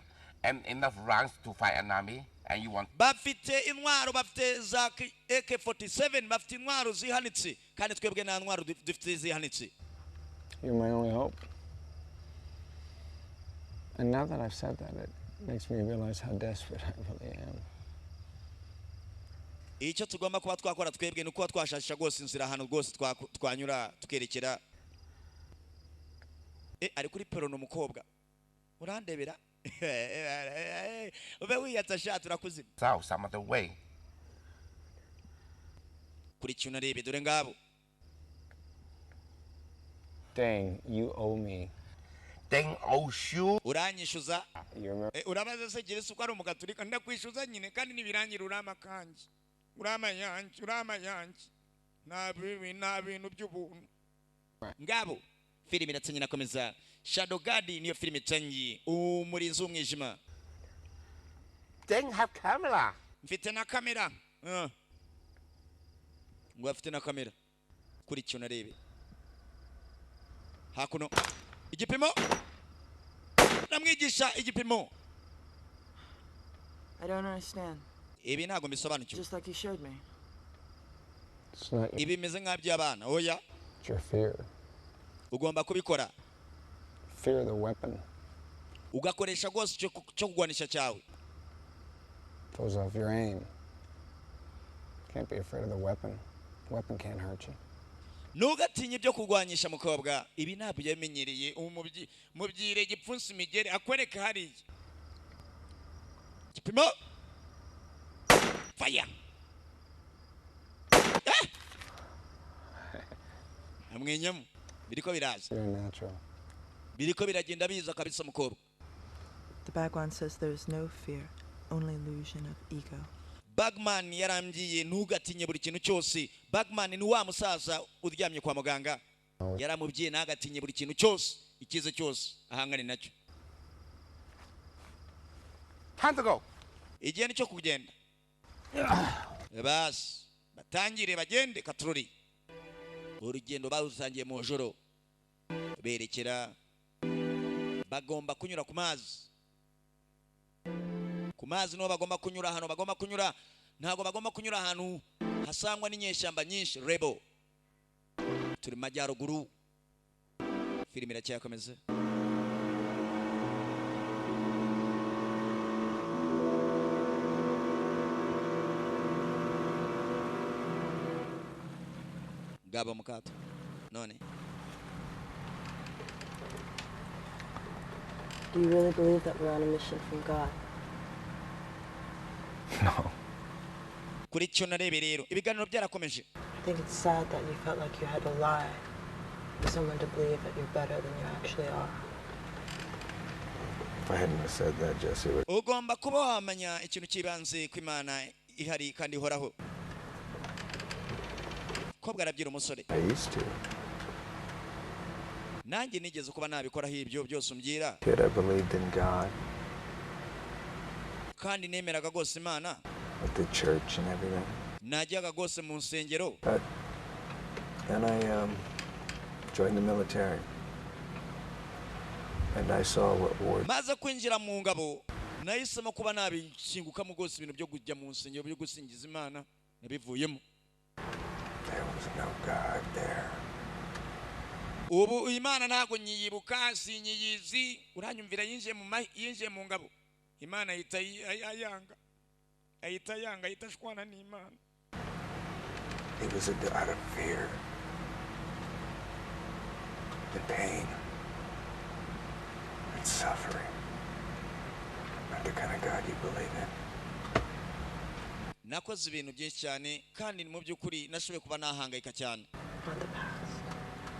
Speaker 17: and enough rounds to fight an army and you want
Speaker 2: bafite intwaro, bafite za AK-47, bafite intwaro zihanitse kandi twebwe nta ntwaro dufite zihanitse.
Speaker 14: You're my only hope. And now that I've said that, it makes me realize how desperate I really am.
Speaker 2: Icyo tugomba kuba twakora twebwe ni ukuba twashakisha rwose inzira ahantu rwose twanyura tukerekera. Ari kuri peron umukobwa urandebera ube wiyatsa sha turakuzima.
Speaker 17: South some other way.
Speaker 2: Kuri cyo unarebe dore ngabo.
Speaker 9: Dang, you owe me.
Speaker 17: Dang owes you.
Speaker 2: Uranyishuza.
Speaker 9: You remember?
Speaker 2: Urabaza se Yesu ko ari umugaturika ndakwishuza nyine kandi nibirangira urama kanjye. Urama yanjye, urama yanjye. Nta bibi nta bintu by'ubuntu. Ngabo filime iratsinye nakomeza. Shadow Guard niyo filime itangiye. Umurinzi w'umwijima.
Speaker 17: Dang have camera.
Speaker 2: Mfite na kamera. Ngo afite na kamera. Kuri cyo narebe. Hakuno igipimo. Namwigisha igipimo.
Speaker 5: I don't understand.
Speaker 2: Ibi ntago mbisobanukiwe.
Speaker 5: Just like you showed me.
Speaker 9: It's not
Speaker 2: Ibi bimeze nk'aby'abana. Oya.
Speaker 9: your fear.
Speaker 2: Ugomba kubikora.
Speaker 9: Fear the weapon.
Speaker 2: Ugakoresha rwose cyo kugwanisha cyawe.
Speaker 9: Throws off your aim. Can't be afraid of the weapon. Weapon can't hurt you.
Speaker 2: Ntugatinye ibyo kurwanyisha mukobwa. Ibi ntabwo yamenyereye. Mubyire igipfunsi imigeri akwereka hariya. Igipimo. Fire. Amwenyamo. Biriko biraza. Biriko biragenda biza kabisa mukobwa.
Speaker 4: The Bhagwan says there is no fear, only illusion of ego.
Speaker 2: Bagman yarambyiye ntugatinye buri kintu cyose. Bagman ni wa musaza uryamye kwa muganga. Yaramubyiye ntagatinye buri kintu cyose, ikize cyose ahangane nacyo.
Speaker 17: Time to go.
Speaker 2: Igihe nicyo kugenda. Bas, batangire bagende katrori. Urugendo barusangiye mu joro. Berekera bagomba kunyura ku mazi. Ku mazi niho bagomba kunyura, hano bagomba kunyura, ntago bagomba kunyura ahantu hasangwa n'inyeshyamba nyinshi rebo. Turi majyaruguru. Filime iracyakomeza. Ngabo mukato. None.
Speaker 15: Do you really believe that we're on a mission from God?
Speaker 9: No.
Speaker 2: Kuri cyo narebe rero ibiganiro byarakomeje.
Speaker 5: I think it's sad that you felt like you had to lie for someone to believe that you're better than you actually are.
Speaker 9: If I hadn't have said that, Jesse would.
Speaker 2: Ugomba kuba wamenya ikintu kibanze ku Imana ihari kandi ihoraho. Kobwa arabyira umusore.
Speaker 9: I used to.
Speaker 2: Nanjye nigeze kuba nabikoraho ibyo byose umbyira.
Speaker 9: Kid, I believed in God.
Speaker 2: Kandi nemeraga gose Imana.
Speaker 9: At the church and everything.
Speaker 2: Najyaga gose mu nsengero.
Speaker 9: But then I joined the military. And I saw what war.
Speaker 2: Maze kwinjira mu ngabo nahisemo kuba nabishingukamo gose ibintu byo kujya mu nsengero byo gusingiza Imana nabivuyemo.
Speaker 9: There was no God there.
Speaker 2: Ubu Imana ntago nyiyibuka sinyiyizi uranyumvira yinjiye mu ngabo. Imana ahita ayanga. Ahita ayanga ahita ashwana n'Imana.
Speaker 9: It was out of fear. The pain. And suffering. Not the kind of God you believe in.
Speaker 2: Nakoze ibintu byinshi cyane kandi mu by'ukuri nashoboye kuba nahangayika cyane.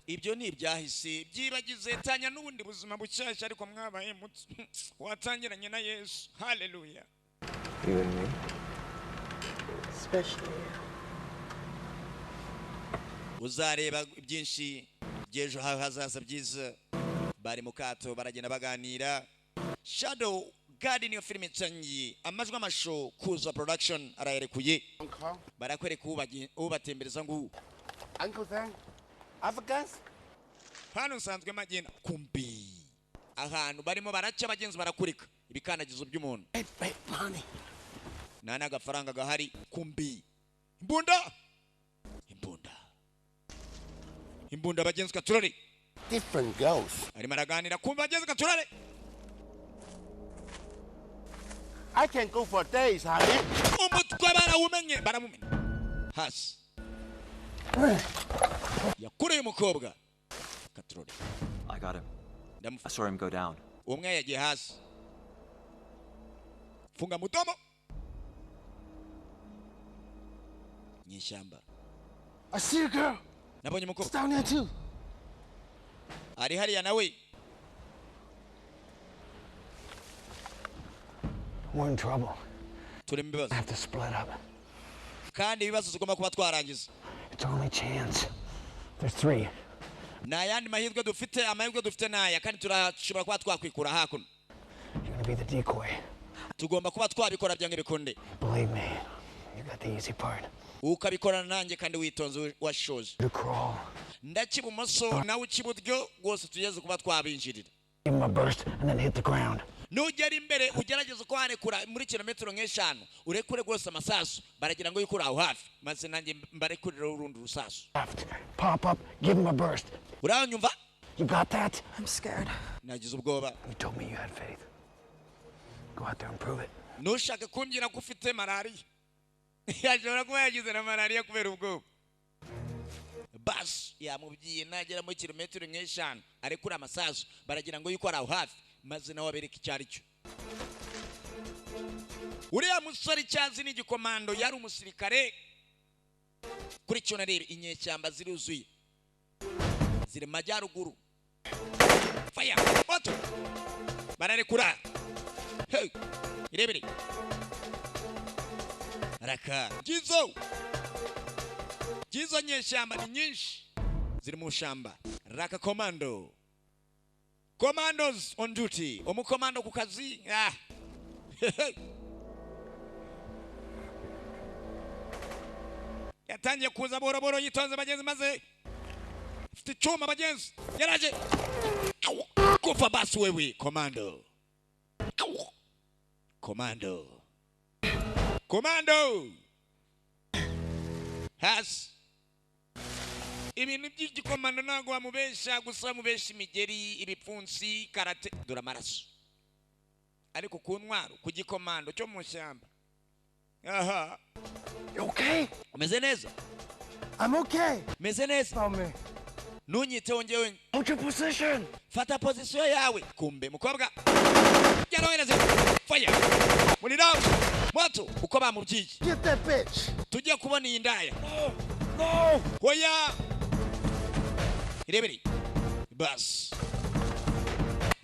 Speaker 2: Ibyo ni ibyahise byibagize tanya n'ubundi buzima bushyashya ariko mwabaye watangiranye na Yesu. Hallelujah.
Speaker 9: You and me.
Speaker 5: Especially you.
Speaker 2: Uzareba byinshi by'ejo hazaza byiza. Bari mu kato baragenda baganira. Shadow Guard niyo filime nsanyi amajwi amasho Kuza Production arayarekuye. Barakwereka ubatembereza ngo
Speaker 17: Uncle Zang Afghans
Speaker 2: hano nsanzwe magenda kumbi ahantu barimo baraca abagenzi barakurika ibikandagizo by'umuntu. Nta n'agafaranga gahari kumbi. Imbunda imbunda imbunda abagenzi katurare.
Speaker 17: Different girls.
Speaker 2: Arimo araganira kumbi abagenzi katurare.
Speaker 17: I can go for days, honey.
Speaker 2: Umutwe barawumenye, baramumenya hasi. Yakureye umukobwa katroli.
Speaker 18: I got him. I saw him go down.
Speaker 2: Umwe yagiye hasi. Funga mudomo. Nyishyamba.
Speaker 13: I see a girl.
Speaker 2: Nabonye umukobwa.
Speaker 13: It's down there too.
Speaker 2: Ari hariya nawe.
Speaker 9: We're in trouble.
Speaker 2: Turi mu bibazo.
Speaker 9: I have to split up.
Speaker 2: Kandi ibibazo tugomba kuba twarangiza.
Speaker 9: It's our only chance. There's three.
Speaker 2: Nta yandi mahirwe dufite, amahirwe dufite naya kandi turashobora kuba twakwikura hakuno.
Speaker 9: You're gonna be the decoy.
Speaker 2: Tugomba kuba twabikora byange bikunde.
Speaker 9: Believe me, you got the easy part.
Speaker 2: Ukabikorana nanjye kandi witonze washoje.
Speaker 9: To crawl.
Speaker 2: Ndakibumoso nawe ukiburyo rwose tugeze kuba twabinjirira.
Speaker 9: Give him a burst and then hit the ground.
Speaker 2: Nugera imbere ugerageze ko warekura muri kilometero nk'eshanu urekure rwose amasasu baragira ngo yikure aho hafi maze nanjye mbarekurire urundi rusasu.
Speaker 9: Left. Pop up, give him a burst.
Speaker 2: Uranyumva?
Speaker 9: You got that?
Speaker 4: I'm scared.
Speaker 2: Nagize ubwoba.
Speaker 9: You told me you had faith. Go out there and prove it.
Speaker 2: Ntushake kumbwira ko ufite malariya. Yashobora kuba yagize na malariya kubera ubwoba. Basi yamubwiye nagera muri kilometero nk'eshanu arekure amasasu baragira ngo yuko ari aho hafi maze nawe abereke icyo ari cyo. Uriya musore icyazi ni igikomando, yari umusirikare. Kuri cyo narebe inyeshyamba ziruzuye ziri mu majyaruguru. Fire moto bararekura. Hey, irebere raka gizo gizo, nyeshyamba ni nyinshi ziri mu shamba. Raka commando, commandos on duty, umukomando ku kazi. Ah. Yatangiye kuza boroboro yitonze bagenzi, maze afite icyuma bagenzi, yaraje kufa basi wewe commando, commando, commando hasi. Ibintu by'igikomando ntabwo wamubesha gusa, wamubesha imigeri, ibipfunsi, karate, dore amaraso. Ariko ku ntwaro, ku gikomando cyo mu shyamba. Aha.
Speaker 13: Okay?
Speaker 2: Umeze neza?
Speaker 13: I'm okay.
Speaker 2: Meze neza. Ntunyiteho njyewe.
Speaker 13: Hold your position.
Speaker 2: Fata position yawe. Kumbe mukobwa yarohereze fire muriro moto uko bamubyiye.
Speaker 13: Get that bitch.
Speaker 2: Tujye kubona iyi ndaya.
Speaker 13: No. No.
Speaker 2: Oya. Irebere. Bas.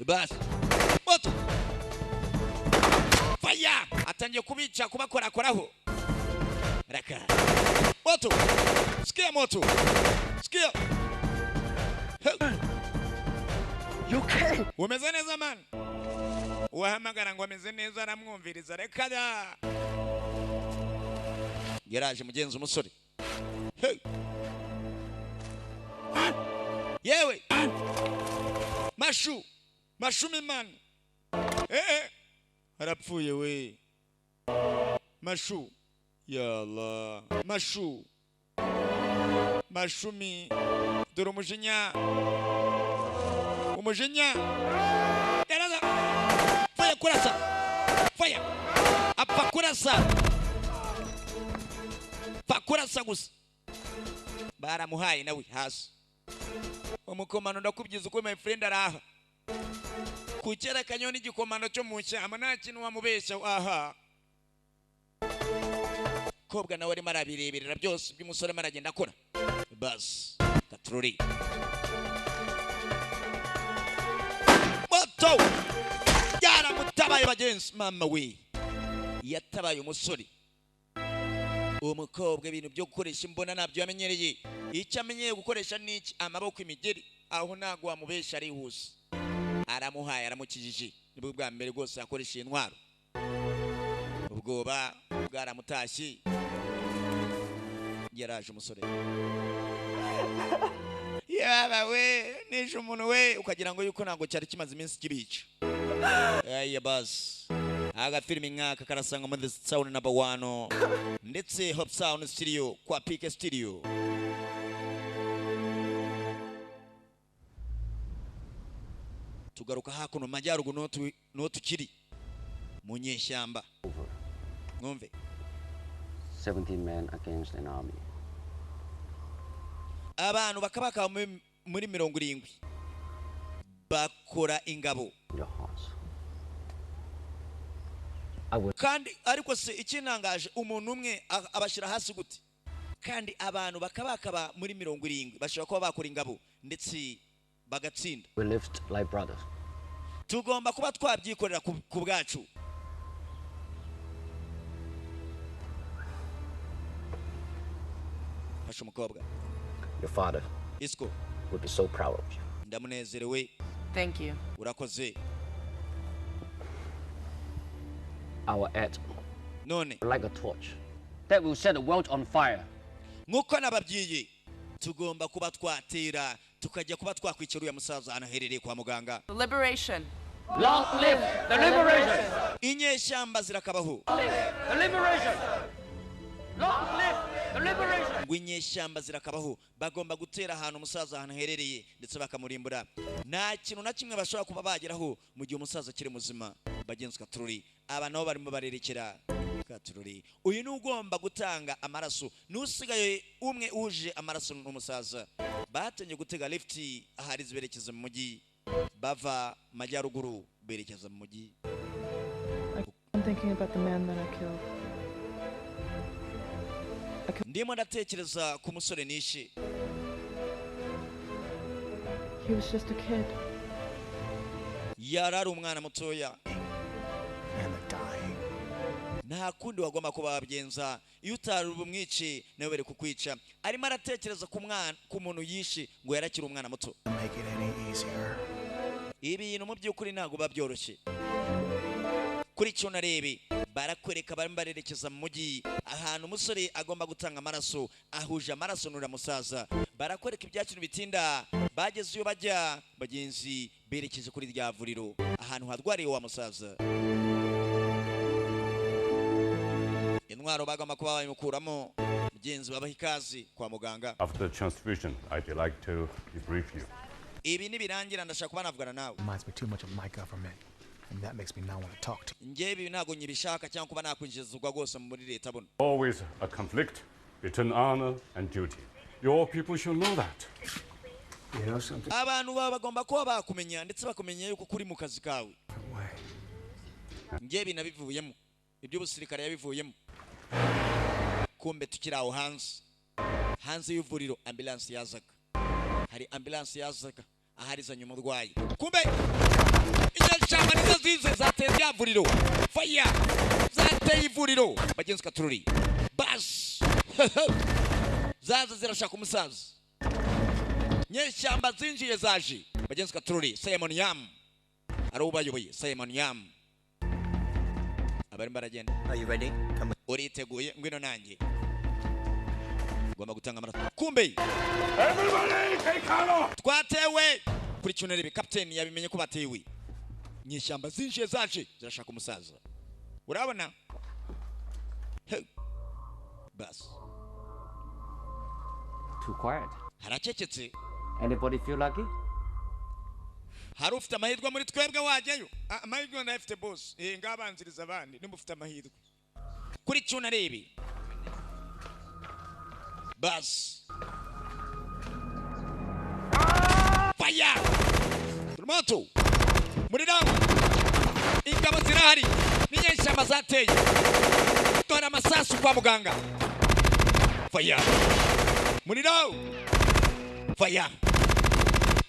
Speaker 2: Bas. Moto. Fire. Atangiye kubica kubakorakoraho. Raka. Moto. Sikia moto. Sikia.
Speaker 13: You okay?
Speaker 2: Umeze neza man? Uwahamagara ngo ameze neza aramwumviriza reka da. Yaraje mugenzi umusore. Hey. Yewe. Mashu. Mashumi man. Eh. Arapfuye we. Mashu. Ya Allah. Mashu. Mashumi. Dore umujinya. Umujinya. Yaraza. Fire kurasa. Fire. Apfa kurasa. Apfa kurasa gusa. Baramuhaye nawe hasi. Umukomando ndakubyiza uko my friend araha. Kukera kanyoni igikomando cyo mu shyamba nta kintu wamubeshya aha. Kobwa nawe arimo arabireberera byose by'umusore arimo aragenda akora. Bas katrori. Moto yaramutabaye bagenzi, mama we yatabaye umusore. Uwo mukobwa ibintu byo gukoresha imbona ntabyo yamenyereye. Icyo amenyereye gukoresha ni iki? Amaboko, imigeri. Aho ntago wamubesha arihuse. Aramuhaye aramukijije. Nibwo bwa mbere rwose yakoresha intwaro. Ubwoba bwaramutashye. Yaraje umusore. Yaba we nishe umuntu we ukagira ngo yuko ntabwo cyari kimaze iminsi kibica. Aya basi. Agafilimi nk'aka karasanga muri The Sound number 1 ndetse Hope Sound Studio kwa PK Studio. Tugaruka hakuno majyaruguru no tukiri. Mu nyeshyamba, mwumve.
Speaker 19: 17 men against an army.
Speaker 2: Abantu bakabaka muri 70 bakora ingabo.
Speaker 19: Your hearts. I will
Speaker 2: Kandi ariko se ikintangaje, umuntu umwe abashyira hasi gute, kandi abantu bakabakaba muri 70 bashobora kuba bakora ingabo ndetse bagatsinda?
Speaker 19: We lived like brothers.
Speaker 2: Tugomba kuba twabyikorera ku bwacu. Fasha umukobwa.
Speaker 19: Your father
Speaker 2: Isco
Speaker 19: would be so proud of you.
Speaker 2: Ndamunezerewe.
Speaker 4: Thank you.
Speaker 2: Urakoze.
Speaker 19: Our ad
Speaker 2: none
Speaker 19: like a torch that will set the world on fire.
Speaker 2: Nk'uko nababwiye, tugomba kuba twatera tukajya kuba twakwicara uriya musaza ahantu aherereye kwa muganga.
Speaker 4: The liberation.
Speaker 12: Long live the liberation!
Speaker 2: Inyeshyamba zirakabaho.
Speaker 12: The liberation! Long live the liberation!
Speaker 2: Ngo inyeshyamba zirakabaho. Bagomba gutera ahantu umusaza ahantu aherereye ndetse bakamurimbura. Nta kintu na kimwe bashobora kuba bageraho mu gihe umusaza akiri muzima. Bagenzi katururi, aba nabo barimo barerekera katururi. Uyu ni ugomba gutanga amaraso, n'usigaye umwe uje amaraso n'umusaza. Batangiye gutega lift ahari ziberekeza mu mujyi, bava majyaruguru berekeza mu mujyi.
Speaker 5: I'm thinking about the man that I killed.
Speaker 2: Ndimo ndatekereza ku musore nishe.
Speaker 5: He was just a kid.
Speaker 2: Yari ari umwana mutoya. Nta kundi wagomba kuba wabigenza iyo utari bumwice, nawe bari kukwica. Arimo aratekereza ku mwana, ku muntu yishe ngo yarakiri umwana muto.
Speaker 13: Make it any easier.
Speaker 2: Ibintu mu by'ukuri ntabwo biba byoroshye. Kuri cyo narebe barakwereka barimo barerekeza mu mujyi ahantu umusore agomba gutanga amaraso, ahuje amaraso n'uriya musaza. Barakwereka ibyacu bitinda, bageze iyo bajya bagenzi berekeje kuri rya vuriro ahantu harwariye wa musaza. Intwaro bagomba kuba bayimukuramo, mugenzi babaha ikaze kwa muganga.
Speaker 6: After the transfusion, I'd like to debrief you.
Speaker 2: Ibi nibirangira ndashaka kuba navugana nawe.
Speaker 13: Reminds me too much of my government, and that makes me not want to talk to
Speaker 2: Njye ibi ntabwo nyibishaka cyangwa kuba nakwinjizwa rwose muri leta buno.
Speaker 6: Always a conflict between honor and duty. Your people should know that.
Speaker 14: You know something?
Speaker 2: Abantu baba bagomba kuba bakumenya ndetse bakumenya yuko kuri mu kazi kawe. Njye ibi nabivuyemo, iby'ubusirikare yabivuyemo. Kumbe tukiri aho hanze, hanze y'ivuriro ambulance yazaga. Hari ambulance yazaga aharizanye umurwayi. Kumbe inyeshyamba nizo zize zateye rya vuriro. Fire zateye ivuriro. Bagenzi katururi bas zaza zirashaka umusaza. Nyeshyamba zinjiye zaje. Bagenzi katururi Simon Yam ari ubayoboye. Simon Yam abari baragenda.
Speaker 7: Are you ready? Come.
Speaker 2: Uriteguye? Ngwino nanjye. Ugomba gutanga amaraso. Kumbe
Speaker 6: Everybody take cover!
Speaker 2: Twatewe. Kuri cyunere bi captain yabimenye ko batewe. Nyeshyamba zinjiye zaje zirashaka umusaza. Urabona? Hey. Bas.
Speaker 19: Too quiet.
Speaker 2: Haracecetse.
Speaker 19: Anybody feel lucky?
Speaker 2: Hari ufite amahirwe muri twebwe wajyayo? Amahirwe ndayafite boss. Ngabanziriza abandi nimba ufite amahirwe. Kuri cyunarebe. Bas. Fire! Moto! Muriro! Ingabo zirahari n'inyeshyamba zateye. Dore amasasu kwa muganga. Fire! Muriro! Fire!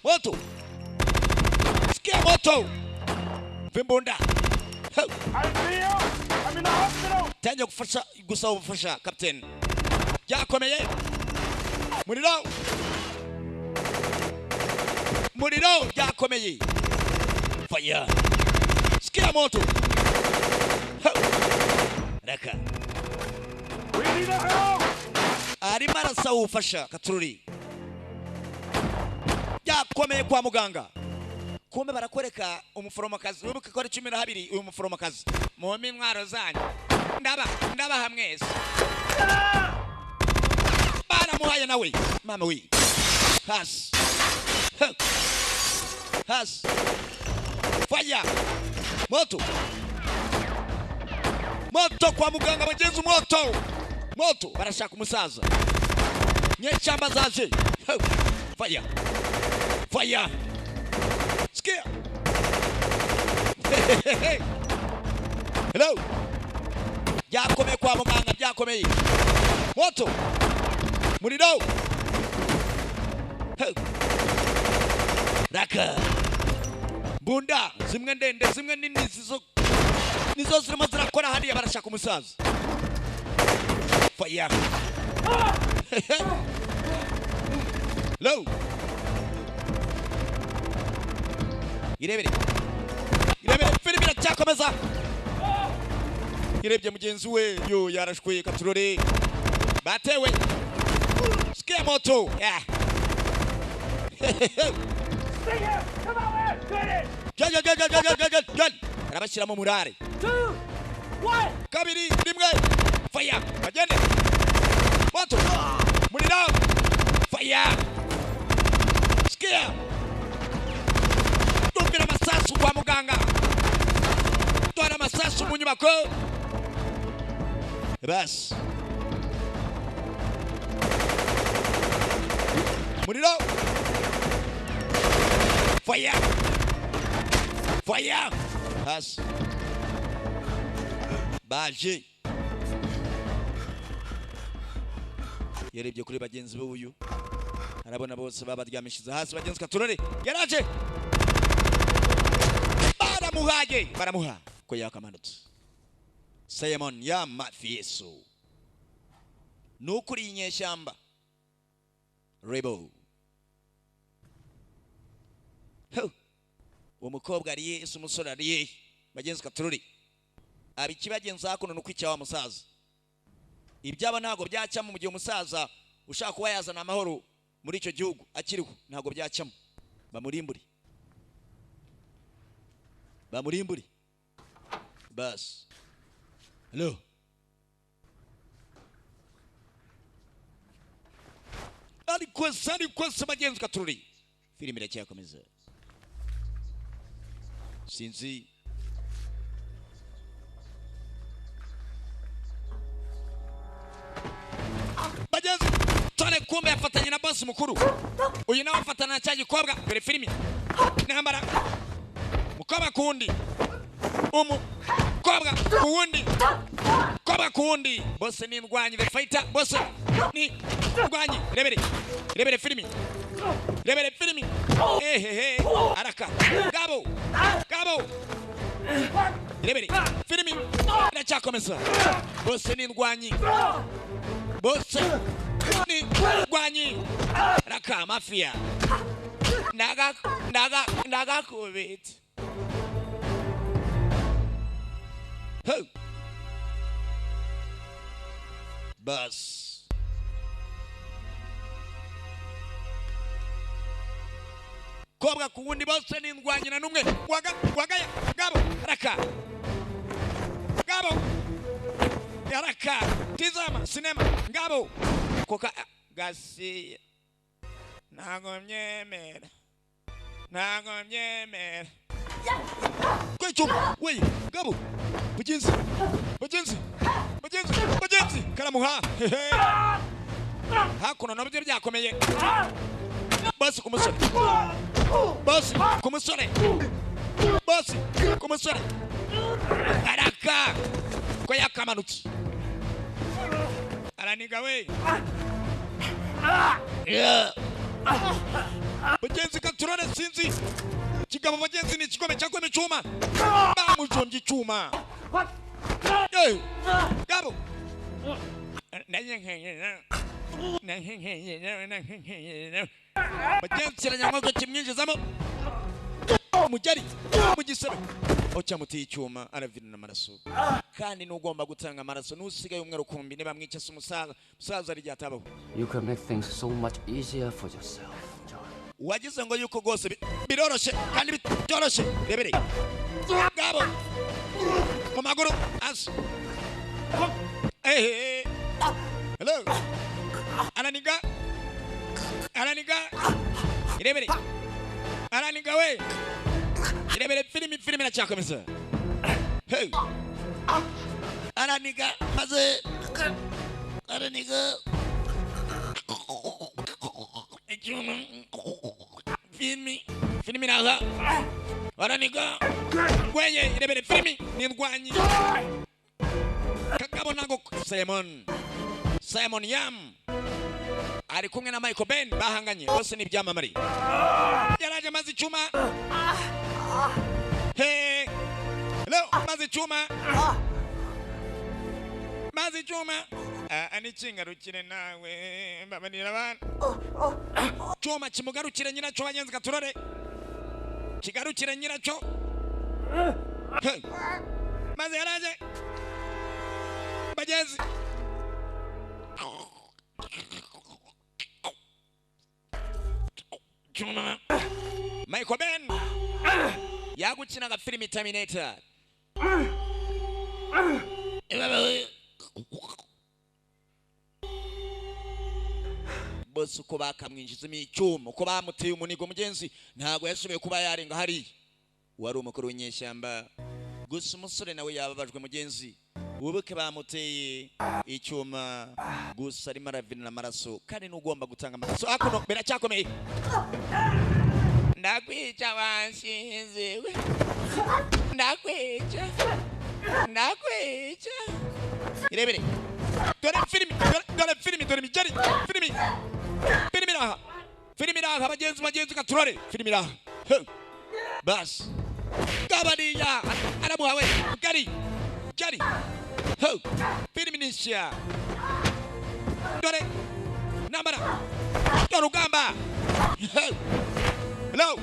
Speaker 2: Moto! Sikia moto! Vimbunda!
Speaker 13: I'm in the hospital!
Speaker 2: Tangiye gufasha, gusaba ubufasha captain. Byakomeye! Muriro! Muriro byakomeye! Fire! Sikia moto! Reka.
Speaker 13: We need help!
Speaker 2: Arimo arasaba ubufasha katururi. Byakomeye kwa muganga. Kumbe barakwereka umuforomokazi, wibuke ko ari 12 uyu muforomokazi. Muhome intwaro zanyu. Ndabaha mwese. Baramuhaye nawe. Mama we. Hasi. Hasi. Fire. Moto. Moto kwa muganga bagenzi, moto moto, barashaka umusaza. Nyeshyamba zaje. Fire fire, sikia. Hello, byakomeye kwa muganga, byakomeye. Moto, muriro. Raka bunda zimwe ndende, zimwe nini, zizo nizo zirimo zirakora hariya, barashaka umusaza. Fire. Hello, irebere irebere, filimi iracyakomeza. Irebye mugenzi we yo yarashwe, katurore batewe. Sikia moto. Yeah. Arabashyiramo murare. 2, 1, fire. Bagende. Moto. Muriro. Fire. Sikia. Tumvira amasasu kwa muganga. Twara amasasu mu nyubako. Bas. Muriro. Fire. Fire. Hasi. Baje. Yarebye kuri bagenzi be uyu. Arabona bose babaryamishize hasi bagenzi katurore. Yaraje. Baramuhaye. Baramuha. Ko yakamanutse. Simon ya mafieso. Nukuri inyeshyamba. Rebel. Ho. Uwo mukobwa ariye, ese umusore ariye. Bagenzi katurore. Abikibagenza hakuno nukwica wa musaza. Ibyaba ntago byacyamo mu gihe umusaza ushaka kuba yazana amahoro muri icyo gihugu akiriho, ntago byacyamo. Bamurimburi. Bamurimburi. Bas. Hello. Ariko se bagenzi katurore. Filime iracyakomeza. Sinzi. Bagenzi tone kumbe yafatanye na boss mukuru. Uyu nawe afatana na cya gikobwa dore filimi. Ntambara. Mukobwa kundi. Umukobwa kundi. Kobwa kundi. Boss ni ndwanyi the fighter. Boss ni ndwanyi. Rebere. Rebere filimi. Rebere filimi. Ehehe. Araka. Gabo. Gabo. Rebere. Filimi. Iracyakomeza. Boss ni ndwanyi. Boss ni ndwanyi. Raka mafia. Naga naga naga kubit. Ho. Bas. Kobwa kuwundi bose ni ndwanyi na numwe. Waga wagaya gabo raka. Gabo. Yaraka. Tizama sinema ngabo. Koka gasi. Ntago myemera. Ntago myemera. Kwecho we gabo. Bagenzi. Bagenzi. Bagenzi. Bagenzi. Karamuha. Hakuno nabyo byakomeye. Basi kumusore. Basi kumusore. Basi kumusore. Araka. Ko yakamanutse. Araniga we. Yeah. Bagenzi katurane sinzi. Kigabo bagenzi ni kigome cyakome cyuma. Bamujombye icyuma. Hey. Gabo. Bagenzi kiranyamwuka kimwinjizamo. Mugeri mu gisebe. Ocyamutiye icyuma aravirana amaraso. Kandi nugomba gutanga amaraso nusigaye umwe rukumbi niba mwica se umusaza, musaza ari ryatabaho.
Speaker 19: You can make things so much easier for yourself, John.
Speaker 2: Wagize ngo yuko gose biroroshe kandi bitoroshe. Rebere. Gabo. Mu maguru as. Eh. Hello. Araniga. Araniga. Rebere. Araniga we. Rebere filimi filimi iracyakomeza. Hey. Araniga maze araniga icyuma. Filimi, filimi iraza, araniga weye. Irebere filimi n'indwanyi kagabo ntago. Simon, Simon Yam ari kumwe na Michael Ben, bahanganye bose ni ibyamamare. Yaraje maze icyuma. Hey, hello, maze icyuma, maze icyuma. Ah, anikingarukire nawe, mbabarira abana. Cyuma kimugarukire nyiracyo. Bagenzi, gaturore kigarukire nyiracyo. Hey. Maze yaraje, bagenzi. Cyuma. Michael Ben yagukinaga filimi Terminator. Bose uko bakamwinjizamo icyuma, uko bamuteye umunigo, mugenzi, ntabwo yashoboye kuba yarenga hariya. Wari umukuru w'inyeshyamba gusa. Umusore nawe yababajwe, mugenzi. Wibuke bamuteye icyuma, gusa arimo aravinira amaraso kandi n'ugomba gutanga amaraso hakuno biracyakomeye. Ndakwica wanshinze we, ndakwica, ndakwica. Irebere, dore filimi, dore filimi, dore imigeri. Filimi, filimi iraha, filimi iraha, bagenzi, bagenzi, gaturore filimi iraha. He. Basi gabariya aramuhawe gari gari. Ho. Filimi ni nshya. Dore nambara, dore urugamba. Ho. Hello,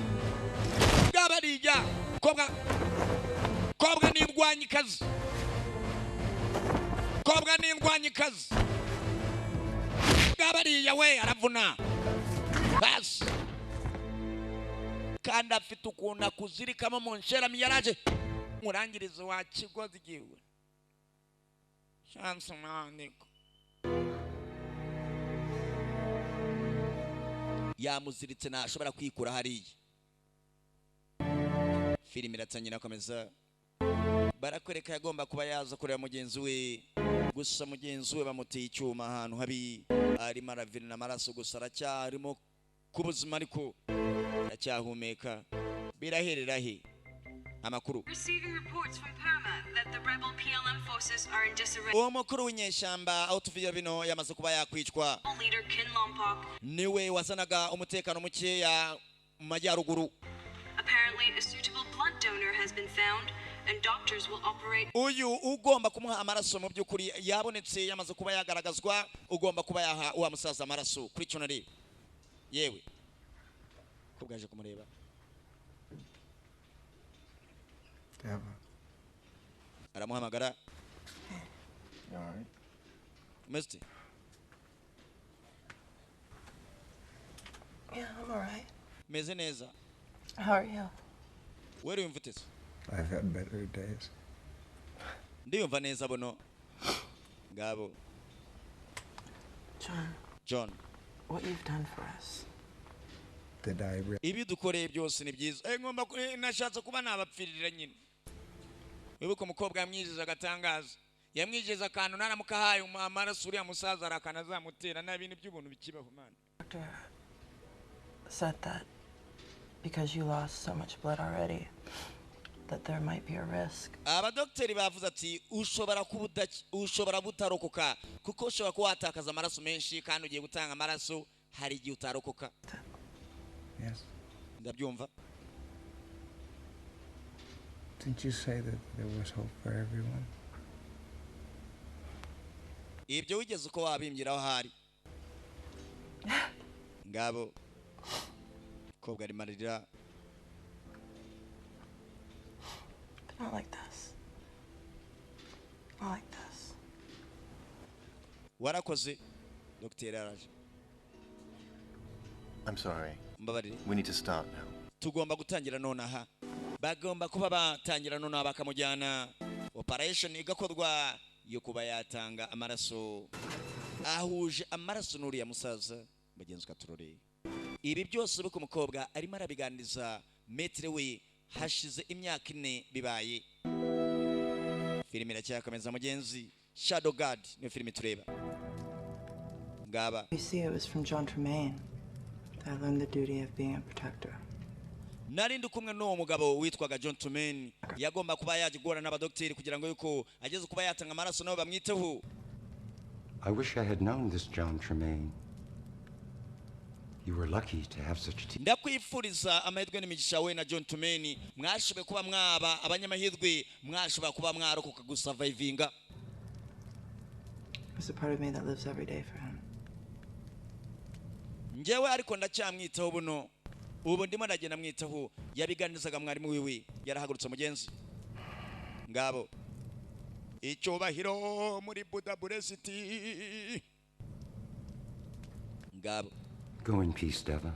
Speaker 2: gabariya kobwa, kobwa ni indwanyikazi, kobwa ni indwanyikazi. Gabariya we aravuna basi, kandi afite ukuntu akuzirikamo mu nsherami. Yaraje murangirizo wa kigozi giwe shansi mwandiko yamuziritse, ntashobora kwikura hariya. Filime iratangira, akomeza barakwereka yagomba kuba yaza kureba mugenzi we, gusa mugenzi we bamuteye icyuma ahantu habi, arimo aravirina amaraso, gusa aracyarimo ku buzima, ariko aracyahumeka. Biraherera he amakuru?
Speaker 8: Receiving reports from Burma that the rebel PLM forces are in disarray.
Speaker 2: Uwo mukuru w'inyeshyamba aho tuvuye bino yamaze kuba yakwicwa.
Speaker 8: Leader Kin Lompoc.
Speaker 2: Niwe wazanaga umutekano mukeya mu majyaruguru.
Speaker 8: Apparently, a suitable blood donor has been found, and doctors will operate
Speaker 2: Uyu ugomba kumuha amaraso mu by'ukuri yabonetse, yamaze kuba yagaragazwa, ugomba kuba yaha wa musaza amaraso kuri cyo nareba. Yewe, ko bwaje kumureba.
Speaker 9: Deva.
Speaker 2: Aramuhamagara.
Speaker 9: You all right?
Speaker 2: Umeze ute?
Speaker 5: Yeah, I'm alright.
Speaker 2: Meze neza.
Speaker 5: How are you?
Speaker 2: Wera wiyumva ute se?
Speaker 9: I've had better days.
Speaker 2: Ndiyumva neza buno ngabo.
Speaker 5: John,
Speaker 2: John,
Speaker 5: what you've done for us.
Speaker 9: Did I really?
Speaker 2: Ibi dukoreye byose ni byiza. Ngomba nashatse kuba nabapfirira nyine. Wibuke umukobwa yamwijeje agatangaza, yamwijeje akantu, naramuka ahaye amaraso uriya musaza arakana azamutera. Nta bintu by'ubuntu bikibaho, mana.
Speaker 5: Doctor said that because you lost so much blood already, that there might be a risk.
Speaker 2: Abadogiteri bavuze ati ushobora kuba ushobora butarokoka, kuko ushobora kuba watakaza amaraso menshi kandi ugiye gutanga amaraso, hari igihe utarokoka.
Speaker 9: Yes.
Speaker 2: Ndabyumva.
Speaker 9: Didn't you say that there was hope for everyone?
Speaker 2: Ibyo wigeze uko wabimbwiraho ahari. Ngabo kobwa arimo ararira.
Speaker 5: But not like this. Not like this.
Speaker 2: Warakoze. Dogiteri araje.
Speaker 20: I'm sorry.
Speaker 2: Mbabarire.
Speaker 20: We need to start now.
Speaker 2: Tugomba gutangira nonaha. Bagomba kuba batangira nonaha, bakamujyana, operation igakorwa yo kuba yatanga amaraso, ahuje amaraso n'uriya musaza. Bagenzi, katurore ibi byose uko umukobwa arimo arabiganiriza maître we. Hashize imyaka 4 bibaye. Filime iracyakomeza, mugenzi. Shadow Guard niyo filime tureba ngaba.
Speaker 5: You see, it was from John Tremaine that I learned the duty of being a protector.
Speaker 2: Nari ndi kumwe n'uwo mugabo witwaga John Tremaine, yagomba kuba yajya guhura n'abadogiteri kugira ngo yuko ageze kuba yatanga amaraso nabo bamwiteho.
Speaker 3: I wish I had known this John Tremaine. You were lucky to have such a teacher.
Speaker 2: Ndakwifuriza amahirwe n'imigisha we na John Tremaine, mwashoboye kuba mwaba abanyamahirwe, mwashobora kuba mwarokoka gusurvivinga.
Speaker 5: There's a part of me that lives every day for him.
Speaker 2: Njyewe ariko ndacyamwitaho buno, ubu ndimo ndagenda mwitaho. Yabiganirizaga mwarimu wiwe. Yarahagurutse mugenzi. Ngabo icyubahiro muri Buda Buresiti ngabo.
Speaker 3: Go in peace, Deva,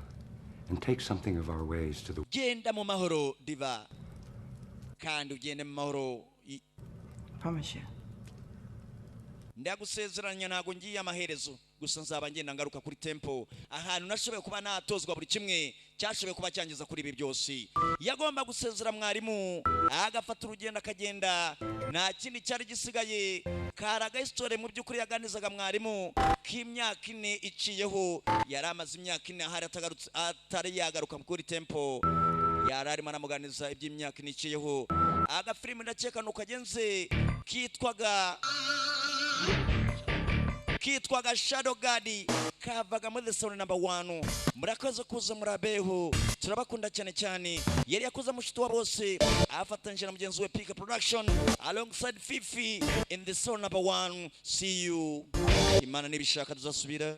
Speaker 3: and take something of our ways to the
Speaker 2: Genda mu mahoro, Diva, kandi ugende mu mahoro.
Speaker 5: Promise you.
Speaker 2: Ndagusezeranya, ntabwo ngiye amaherezo gusa, nzaba ngenda ngaruka kuri temple, ahantu nashoboye kuba natozwa buri kimwe cyashoboye kuba cyangiza kuri ibi byose. Yagomba gusezera mwarimu agafata urugendo akagenda, nta kindi cyari gisigaye. Kari agahisitore mu by'ukuri yaganizaga mwarimu k'imyaka 4 iciyeho. Yari amaze imyaka 4 ahari atari yagaruka kuri temple. Yari arimo anamuganiza iby'imyaka 4 iciyeho. Agafilimi ndakeka nuko kagenze, kitwaga Shadow Guard, kavaga muri The Sound Number One. Murakoze kuza, murabeho, turabakunda cyane cyane. Yari yakoze mushuti wa bose afatanyije na mugenzi we Pika Production alongside Fifi in The Sound Number One. See you, Imana nibishaka tuzasubira.